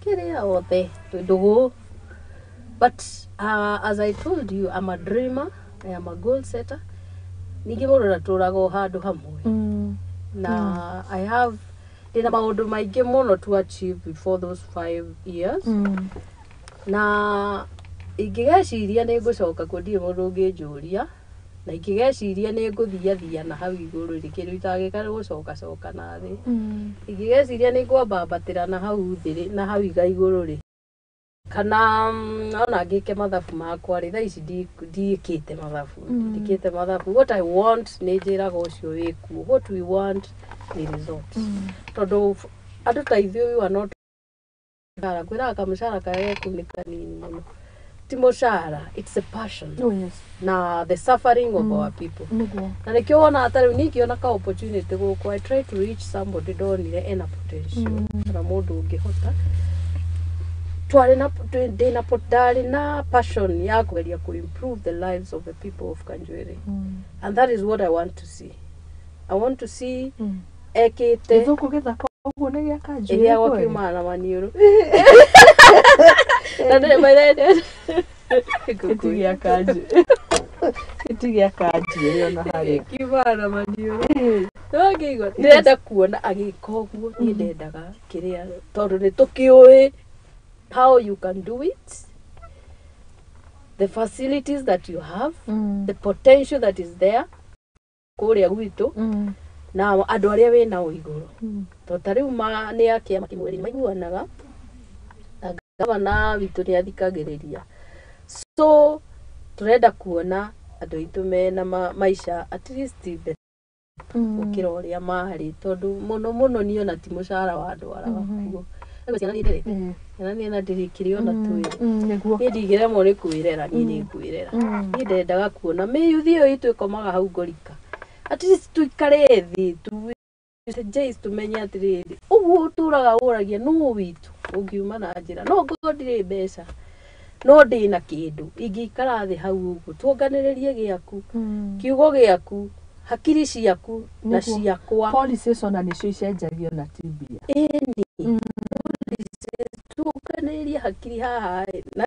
kĩrĩa othe twĩ ndũgũ. But as I told you, I'm a dreamer, I am a goal setter. Ningĩ mũndũ ndatũraga o handũ hamwe. Na I have, ndĩna maũndũ maingĩ mũno to achieve before those 5 years. Na ingĩgeciria nĩ ngũcoka kuo, ndirĩ mũndũ ũngĩnjũria. Na ingĩgeciria nĩ ngũthiathia na hau igũrũ rĩ, kĩndũ itangĩka nĩ gũcoka coka na thĩ. Ingĩgeciria nĩ ngwambambatĩra na hau thĩ rĩ, na hau iga igũrũ rĩ, kana ona ngĩke mathabu makwa rĩ, thaa ici ndiĩkĩte mathabu. Ndiĩkĩte mathabu. What I want, nĩ njĩraga ũcio wĩkuo, what we want nĩ results. Tondũ andũ ta ithuĩ, we are not mũcara, kwĩraga kamũcara karĩa gekũu nĩ kanini mũno. Ti mũcara, it's a passion. Oh, yes. Na the suffering of our people. Na nĩkĩo wonaga ta rĩu niĩ ngĩona ka opportunity gũkũ, I try to reach somebody ndonire ena potential, kana mũndũ ũngĩhota. Twarĩ na ndĩna ndarĩ na passion ya kũgeria kũ improve the lives of the people of Kanjuĩrĩ. And that is what I want to see. I want to see ekĩte Gĩthũngũ gĩthaka ũguo nĩ gĩa Kanjuĩrĩ ĩrĩa kweli? gwakiumana na maniũrũ na ndĩrĩ maithe. Gĩti gĩa Kanjuĩrĩ, gĩti gĩa Kanjuĩrĩ ona harĩa. Kiumana na maniũrũ. Nĩwangĩigua ndĩrenda kuona agĩka ũguo. Niĩ ndendaga kĩrĩa, tondũ nĩ tũkĩũĩ how you can do it, the facilities that you have, the potential that is there kũrĩa gwitũ. Na andũ arĩa wĩ nao igũrũ, to ta rĩu nĩ a kĩama kĩmwe rĩ, maiguanaga na gavana witũ nĩ athikagĩrĩria. So tũrenda kuona andũ aitũ mena maica at least better gũkĩra ũrĩa marĩ, tondũ mũno mũno niĩ ona ti mũcara wandwaraga kuo. Rĩu ciana niĩ ndĩrĩ, ciana niĩ na ndĩrĩ kĩrĩa ona twĩrĩ. Niĩ ndingĩremwo nĩ kwĩrera, niĩ nĩ ngwĩrera. Niĩ ndendaga kuona mĩyuthi ĩyo itũ ĩkomaga hau ngorika, at least tuikare thĩ tu Jace, tumenye atĩrĩrĩ, ũguo ũtũraga ũragia nũ witũ ũngiuma na njĩra no ngorwo ndirĩ mbeca, no ndĩna kĩndũ ingĩikara thĩ hau ũguo tuonganĩrĩrie gĩaku, kiugo gĩaku, hakiri ciaku na ciakwa. Policies ona nĩcio icenjagio na ti mbia. Ĩni, tuonganĩrĩrie hakiri haha ĩ. Na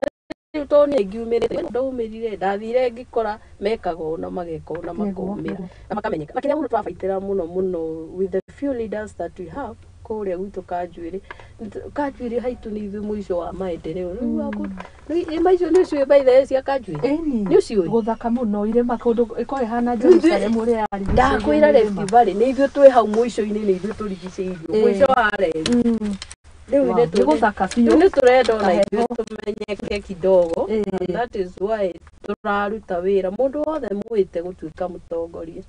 rĩu tondũ nĩ ngiumĩrĩte, ndaumĩrire, ndathire ngĩkora mekaga ũũ na mageka ũũ na makomĩra na makamenyeka. Na kĩrĩa mũno tũrabaitĩra mũno mũno with the few leaders that we have kũrĩa gwitũ Kanjuĩrĩ, Kanjuĩrĩ haitũ nĩ ithuĩ mũico wa maendeleo. Rĩu irĩma icio nĩ ũciũĩ, by the way, cia Kanjuĩrĩ? Ĩni. Nĩ ũciũĩ? Gũthaka mũno irĩma, kũndũ ĩkorwo ĩhana Jerusalem ũrĩa yarigicĩirio Ndakwĩra, nĩ Rift irĩma. Valley nĩ ithuĩ twĩ hau mũico-inĩ, nĩ ithuĩ tũrigicĩirio mũico wa reri. Rĩu Nĩ gũthaka rĩu biũ. nĩ tũrenda ona Kaheho. ithuĩ tũmenyeke kidogo. And that is why tũraruta wĩra mũndũ wothe mwĩte gũtuĩka mũtongoria,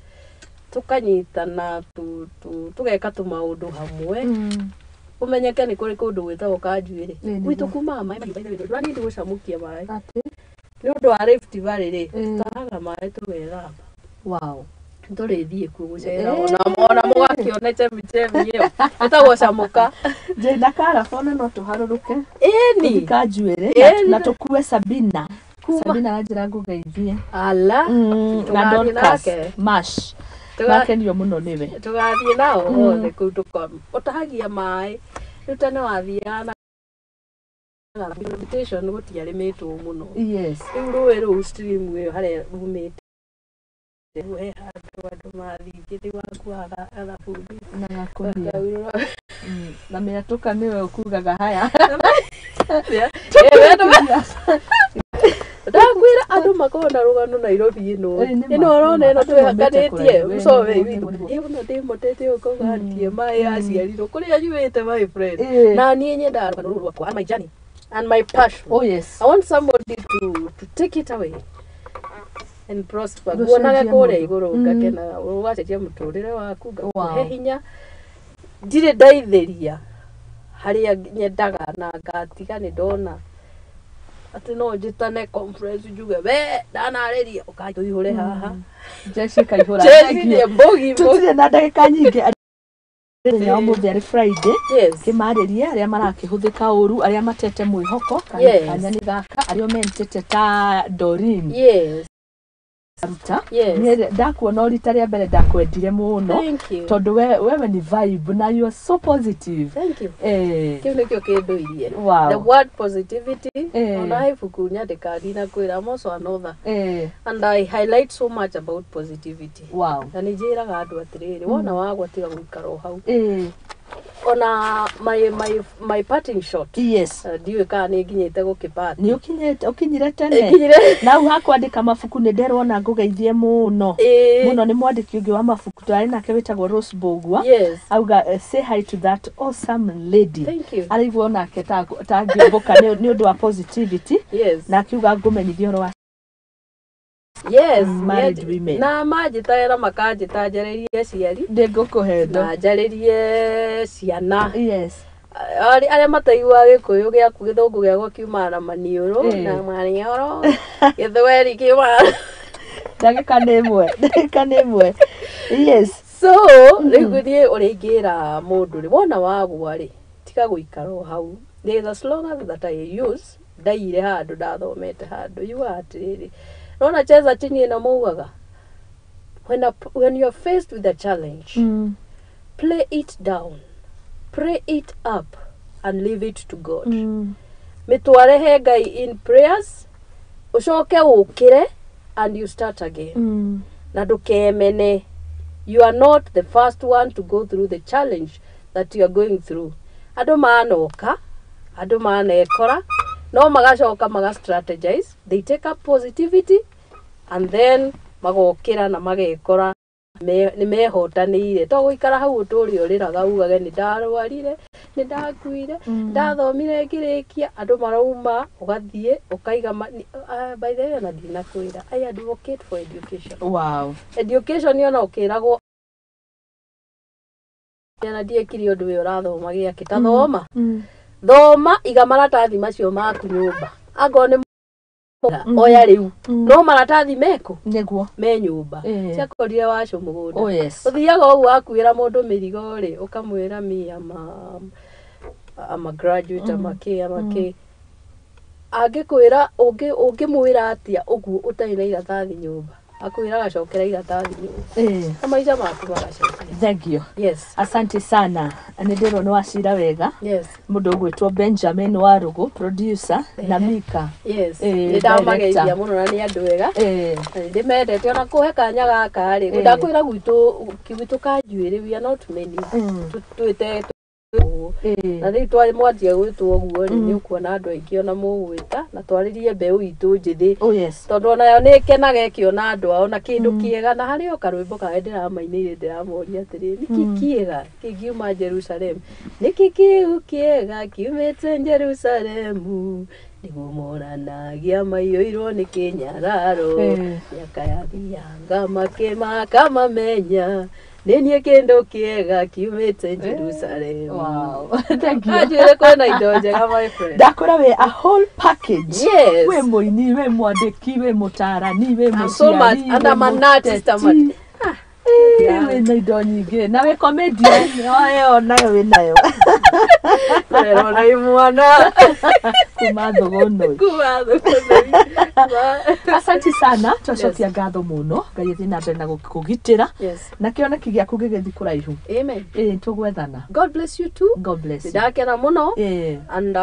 tũkanyitana, tũgeka tũmaũndũ hamwe, kũmenyeke nĩ kũrĩ kũndũ gwĩtagwo Kanjuĩrĩ. Gwitũ kumaga maĩ mahiũ, by the way, ndũranindi gũcamũkia maĩ Atĩ? Nĩ ũndũ wa Rift Valley rĩ, tũtahaga maĩ tũgethamba. Tũrĩthiĩ kuo gũcera ona mũgakĩone chemichemi ĩyo ĩtagwo Camũka. Njĩna karabona no tũharũrũke Ĩni. tũthiĩ Kanjuĩrĩ na tũkue Sabina. Sabina aranjĩra ngũgeithie. Ala. Na Tũgathiĩ Dorcas nake. Mash makenio mũno nĩwe. Tũgathiĩ nao othe kũu ũtahagia maĩ. Rĩu tene wathiaga na invitation, gũtiarĩmĩtwo mũno. Rĩu rũĩ rũu, stream ĩyo harĩa rumĩte he handũ andũ mathingĩ, rĩu wakuaga gathabuni Na gakũnia. Na mĩatũka nĩwe ũkugaga haya. Ndakwĩra andũ makorwo na rũgano Nairobi ĩno. Nĩ ma, Ĩno ũrona nĩ ma. ĩno Andũ maumĩte twĩhakanĩtie kũraihu, mũcove nĩguo, witũ. nĩguo. Ĩno ndĩmotete ũkauga atie maĩ aciarirwo kũrĩa nyumĩte, my friend. Na niĩ nyendaga rũgano rũrũ rwakwa and my journey and my passion. I want somebody to take it away and prosper. Rũcenjie Nguonaga kũrĩa mũndũ. igũrũ ngakenaga, ũgacenjia mũtũrĩre waku, ngakũhe hinya. Ndirĩ ndaithĩria harĩa nyendaga na ngatiga nĩ ndona atĩ no njĩtane conference njuge we ndanarĩria ũkai tũihũre haha. Jeshi ĩkaihũra. Jeshi Thank you. nĩ mbogi mbogi. Tũtirĩ na ndagĩka nyingĩ. Mũthenya wa ũmũthĩ arĩ Friday, kĩmarĩrie arĩa marakĩhũthĩka ũru, arĩa matete mwĩhoko. Kanya nĩ gaka arĩa mentĩte ta Doreen aruta. Niĩ ndakuona o rita rĩa mbere ndakwendire mũno Thank you. tondũ wewe ni vibe na you are so positive. Thank you. Kĩu nĩkĩo kĩndũirie, the word positivity. Ona he ibuku nyandĩka ndinakwĩra, I'm also an author and I highlight so much about positivity. Na nĩ njĩraga andũ atĩrĩrĩ, wona wagwa tiga gũikara o hau. Ona my parting shot, ndiũĩ kana nĩ nginyĩte gũkĩpati. Nĩ ũkinyĩte, ũkinyire tene. Nginyire. Na hau hakwandĩka mabuku nĩ nderwona ngũgeithie mũno mũno nĩ mwandĩki ũngĩ wa mabuku twarĩ nake wĩtagwo Rose Bogua. Auga, "Say hi to that awesome lady." Thank you. Araigua onake ta ngĩũmbũka nĩ ũndũ wa positivity. Na akiuga ngũmenyithia ũhoro wa married women. Na manjĩtagĩra makanjĩta njarĩrie aciari Ndĩ ngũkũhe ndo. Na njarĩrie ciana. Arĩa mataiguaga gĩkũyũ gĩaku, gĩthũngũ gĩakwa kiumaga na maniũrũ na maniũrũ, gĩthweri kiumaga. Ndagĩka nĩ ĩmwe, ndagĩka nĩ ĩmwe, yes. So rĩu niĩ ũrĩa ingĩra mũndũ rĩ, wona wagwa rĩ, tiga gũikara o hau. There is a slogan that I use, ndaire handũ ndathomete handũ, yugaga atĩrĩrĩ, nona cheza chini ĩno maugaga when you are faced with a challenge, play it down, pray it up and leave it to God. Mĩtware he Ngai in prayers, ũcoke ũkĩre and you start again. Na ndũkemene, you are not the first one to go through the challenge that you are going through. Andũ manoka, andũ manekora no magacoka maga strategize, they take up positivity and then magokĩra na magekora. Nĩ mehotanĩire to gũikara hau ũtũre ũrĩraga ugage nĩ ndarwarire, nĩ ndakuire, ndathomire ngĩrĩkia, andũ marauma ũgathiĩ ũkaiga by the way, ona ndinakwĩra, I advocate for education. Education ona ũkĩragwo na ndiekire ũndũ ũyũ ũrathoma gĩakĩ ta thoma. Thoma, iga maratathi macio maku nyũmba, angorwo nĩ oya rĩu, no maratathi meko Nĩguo. me nyũmba. Ciakorire waco mũgũnda. Oh yes. Ũthiaga ũguo wakuĩra mũndũ mĩrigo rĩ, ũkamwĩra, "Me I'm a graduate, I'm a K, I'm a K." Angĩkwĩra ũngĩmwĩra atĩa ũguo ũtarĩ na iratathi nyũmba? Akwĩra agacokera iratathi nyũmba na maica maku magacokia. Thank you. Yes. Asante sana, nĩ ndĩrwo nĩ wacira wega. Yes. Mũndũ ũgwĩtwo Benjamin Warugu, producer, na Mika. Yes. Nĩ ndamageithia Director. mũno na nĩ andũ ega na nĩ ndĩmendete ona kũhe kanya gaka rĩ. Ndakwĩra gwitũ kanjuĩrĩ, we are not many. Twĩte ũguo na rĩu mwanjia gwĩtwo ũguo rĩ, nĩ ũkuona andũ aingĩ ona mũgwĩta na twarĩrie mbeũ itũ njĩthĩ, tondũ onayo nĩ ĩkenaga ĩkĩona andũ ao na kĩndũ kĩega. Na harĩ o karwĩmbo karĩa ndĩramainĩire, ndĩramoria atĩrĩ, nĩkĩ kĩega kĩngiuma Jerusalemu? Nĩkĩ kĩu kĩega kiumĩte Jerusalemu nĩguo moranagia maiyũirwo nĩ kĩnyararo? Mĩaka yathianga makĩmaka mamenya nĩ niĩ kĩndũ kĩega kiumĩte Jerusalemu. Wow. Thank you. Anjĩre kwĩna indo njega, my friend. Ndakwĩra wĩ a whole package. Yes. Wĩ mũini, wĩ mwandĩki, wĩ mũtarani, wĩ I'm so much, mũciari, and wĩ I'm an artist, I'm a- mũteti. Wĩna indo nyingĩ na wĩ comedian ĩyo nayo wĩ nayo. Kũrerwo na imwana. Kuma thũgũnũ. Kuma thũkũnũ. Asante sana, twacokia ngatho mũno. Ngai athiĩ na mbere na gũkũgitĩra na kĩoneki gĩaku gĩgĩthiĩ kũraihu. Amen. Ĩĩ, tũgwethana. God bless you too. God bless you. Ndakena mũno. And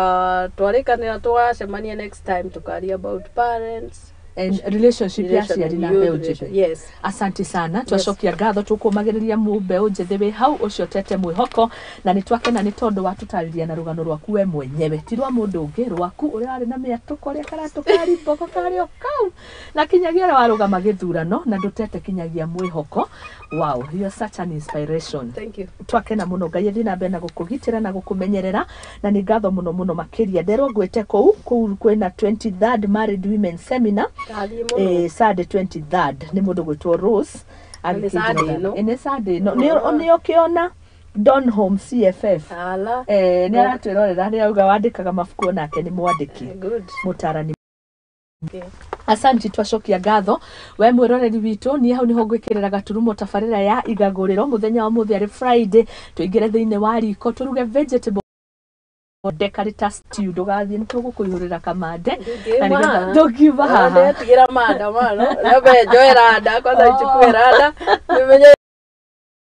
twarĩkanĩra tũgacemania next time tukaria about parents And relationship ya aciari na mbeũ njĩthĩ. Yes. Asante sana, twacokia ngatho. Tũkũmagĩrĩria mu mbeũ njĩthĩ wĩ hau ũcio tete mwĩhoko, na nĩ twakena nĩ tondũ watũtarĩria na rũgano rwaku we mwenyewe, ti rwa mũndũ ũngĩ, rwaku ũrĩa warĩ na mĩatũko, ũrĩa karatũ kari mbogo karĩ o kau na kinyagia ũrĩa warũgama gĩthurano na ndũtete kinyagia mwĩhoko. Wow, you are such an inspiration. Thank you. Twakena mũno. Ngai athiĩ na mbere na gũkũgitĩra na gũkũmenyerera, na nĩ ngatho mũno mũno makĩria. Nderwo ngwĩte kũu kũu kwĩna 23rd Married Women Seminar. Ndathiĩ mũno. Sunday 23rd, nĩ mũndũ gwĩtwo Rose. Nĩ Sunday ĩno? Ĩ, nĩ Sunday ĩno. Nĩ ũkĩona Donholm CFF. Ala. Nĩ aratwĩrorera, nĩ auga wandĩkaga mabuku, onake nĩ mwandĩki, Good. mũtarani. Okay. Asanti, twacokia ngatho we mwĩroreri witũ. Niĩ hau nĩho ngwĩkĩrĩra gaturumo tabarĩra ya igagũrĩro mũthenya wa mũthĩ arĩ Friday. Tũingĩre thĩinĩ wa riko tũruge vegetable karĩ ta stew. Ndũgathiĩ, nĩ tũgũkũihũrĩra kamande na nĩgetha ndũngiuma haha. Ndetigĩra maandamano, nyambe njoe randa kwanza, nchukue randa nimenye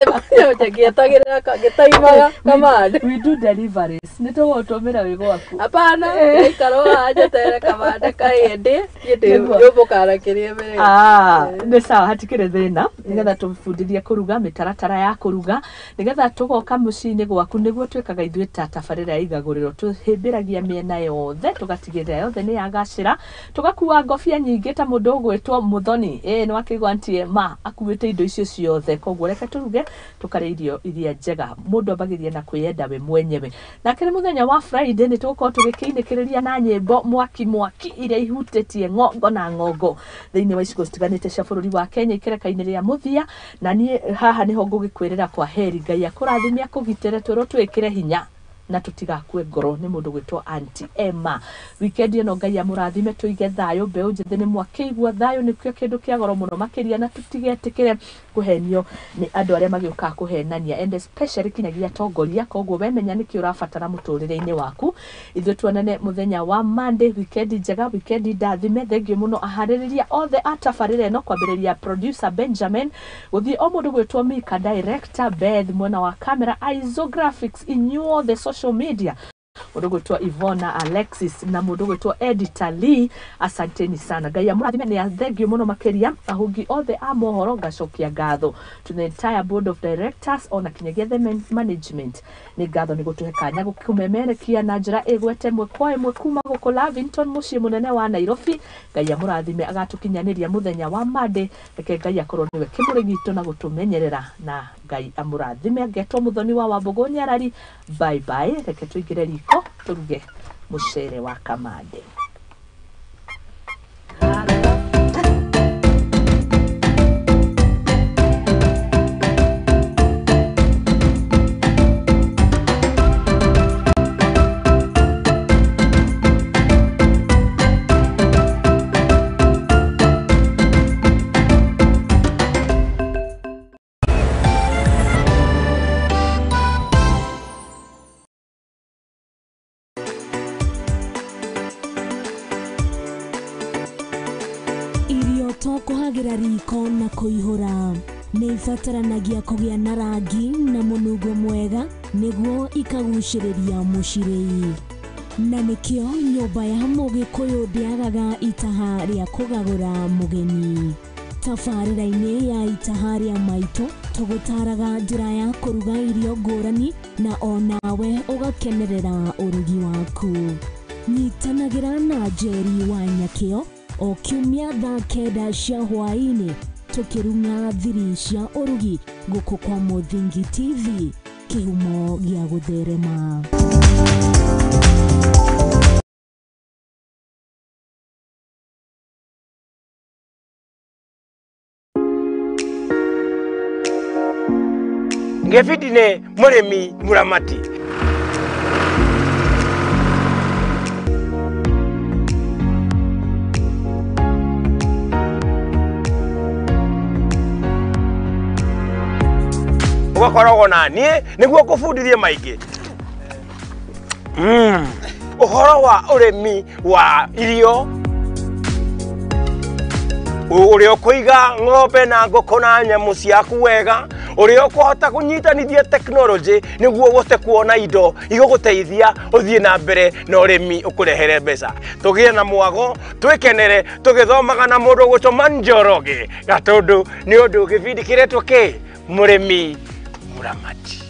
ngĩetagĩrĩra ngĩtaimaga kamande. We do deliveries, nĩ tũgũtũmĩra wĩ gwaku. Hapana, ngaikarwo haha njeterere kamande kaĩndĩ niĩ ndĩ Nĩguo. nyũmbũkana kĩrĩa mbere. Ah, nĩ sawa, hatikĩrĩ thĩna. Nĩgetha tũbundithie kũruga, mĩtaratara ya kũruga, nĩgetha tũgoka mũciĩ-inĩ gwaku. Nĩguo twĩkaga ithuĩ ta tabarĩra ya igagũrĩro, tũhĩmbĩragia mĩena yothe, tũgatigĩrĩra yothe nĩ yagacĩra, tũgakua ngobia nyingĩ ta mũndũ ũgwĩtwo Mũthoni. Ĩ nĩ wakĩigua auntie ma akuĩte indo icio ciothe. Koguo reke tũruge, tũkarĩa irio iria njega. Mũndũ ambagĩria na kwĩyenda we mwenyewe. Nake nĩ mũthenya wa Friday, nĩ tũgũkorwo tũgĩkĩinĩkĩrĩria na nyĩmbo mwaki mwaki iria ihutĩtie ng'ongo na ng'ongo thĩinĩ wa icigo citiganĩte cia bũrũri wa Kenya ikereka-inĩ rĩa mũthia. Na niĩ haha nĩho ngũgĩkwĩrĩra kwa heri. Ngai akũrathime, akũgitĩre, twĩrwo twĩkĩre hinya na tũtigakue ngoro. Nĩ mũndũ gwĩtwo Auntie Emma. Weekend ĩno Ngai amũrathime, tũige thayũ. Mbeũ njĩthĩ nĩ mwakĩigua, thayũ nĩkĩo kĩndũ kĩa goro mũno makĩria, na tũtigetĩkĩre kũhenio nĩ andũ arĩa magĩũkaga kũhenania, and especially kinyagia atongoria. Koguo wemenya nĩkĩ ũrabatara mũtũrĩre-inĩ waku. Ithuĩ tuonane mũthenya wa Monday. Weekend njega, weekend ndathime. Thengiũ mũno aharĩrĩria othe a tabarĩra ĩno, kwambĩrĩria producer Benjamin, gũthiĩ o mũndũ gwĩtwo Mika, director Beth mwena wa camera, Isographics, inyuothe social media. Mũndũ ũgwĩtwo Ivona Alexis na mũndũ ũgwĩtwo Edita Lee, asanteni sana. Ngai amũrathime, nĩ thengio mũno makĩria. Ahungi othe a mohoro ngacokia ngatho to the entire board of directors ona kinyagia the management, nĩ ngatho nĩ gũtũhe kanya gũkũmemerekia na njĩra ĩgwete ĩmwe kwa ĩmwe kuma gũkũ Lavington, mũciĩ mũnene wa Nairobi. Ngai amũrathime, agatũkinyanĩria mũthenya wa Monday. Reke Ngai akorwo nĩwe kĩmũrĩ gitũ na gũtũmenyerera, na Ngai amũrathime. Angetwo Mũthoni wa Wambũgũ Nyarari, bye bye. Reke tũingĩre riko tũruge mũcere wa kamande. Irio to kũhagĩra riko na kũihũra, nĩ ibataranagia kũgĩa na rangi na mũnungo mwega nĩguo ikagucĩrĩria mũcirĩi, na nĩkĩo nyũmba ya mũgĩkũyũ ndĩagaga itaha rĩa kũgagũra mũgeni. Tabarĩra-inĩ ya Itaha rĩa Maitũ tũgũtaraga njĩra ya kũruga irio ngũrani na onawe ũgakenerera ũrugi waku. Nyitanagĩra na Njeri wa Nyakĩo o kiumia thaa 9 cia hwaĩ-inĩ tũkĩrung'a thiri cia ũrugi gũkũ kwa Mũthingi TV, kĩhumo gĩa gũtherema. Ngĩbindi nĩ mũrĩmi mũramati. Ũgakoragwo na niĩ nĩguo ngũbundithie maingĩ ũhoro wa ũrĩmi wa irio, ũrĩa ũkũiga ng'ombe na ngũkũ na nyamũ ciaku wega, ũrĩa ũkũhota kũnyitanithia tekinoronjĩ nĩguo ũhote kuona indo igũgũteithia ũthiĩ na mbere na ũrĩmi ũkũrehere mbeca. Tũgĩe na mwago, twĩkenere tũgĩthomaga na mũndũ ũgwĩtwo Njoroge Gatũndũ, nĩ ũndũ gĩbindi kĩretwo kĩ Mũrĩmi Mũramati.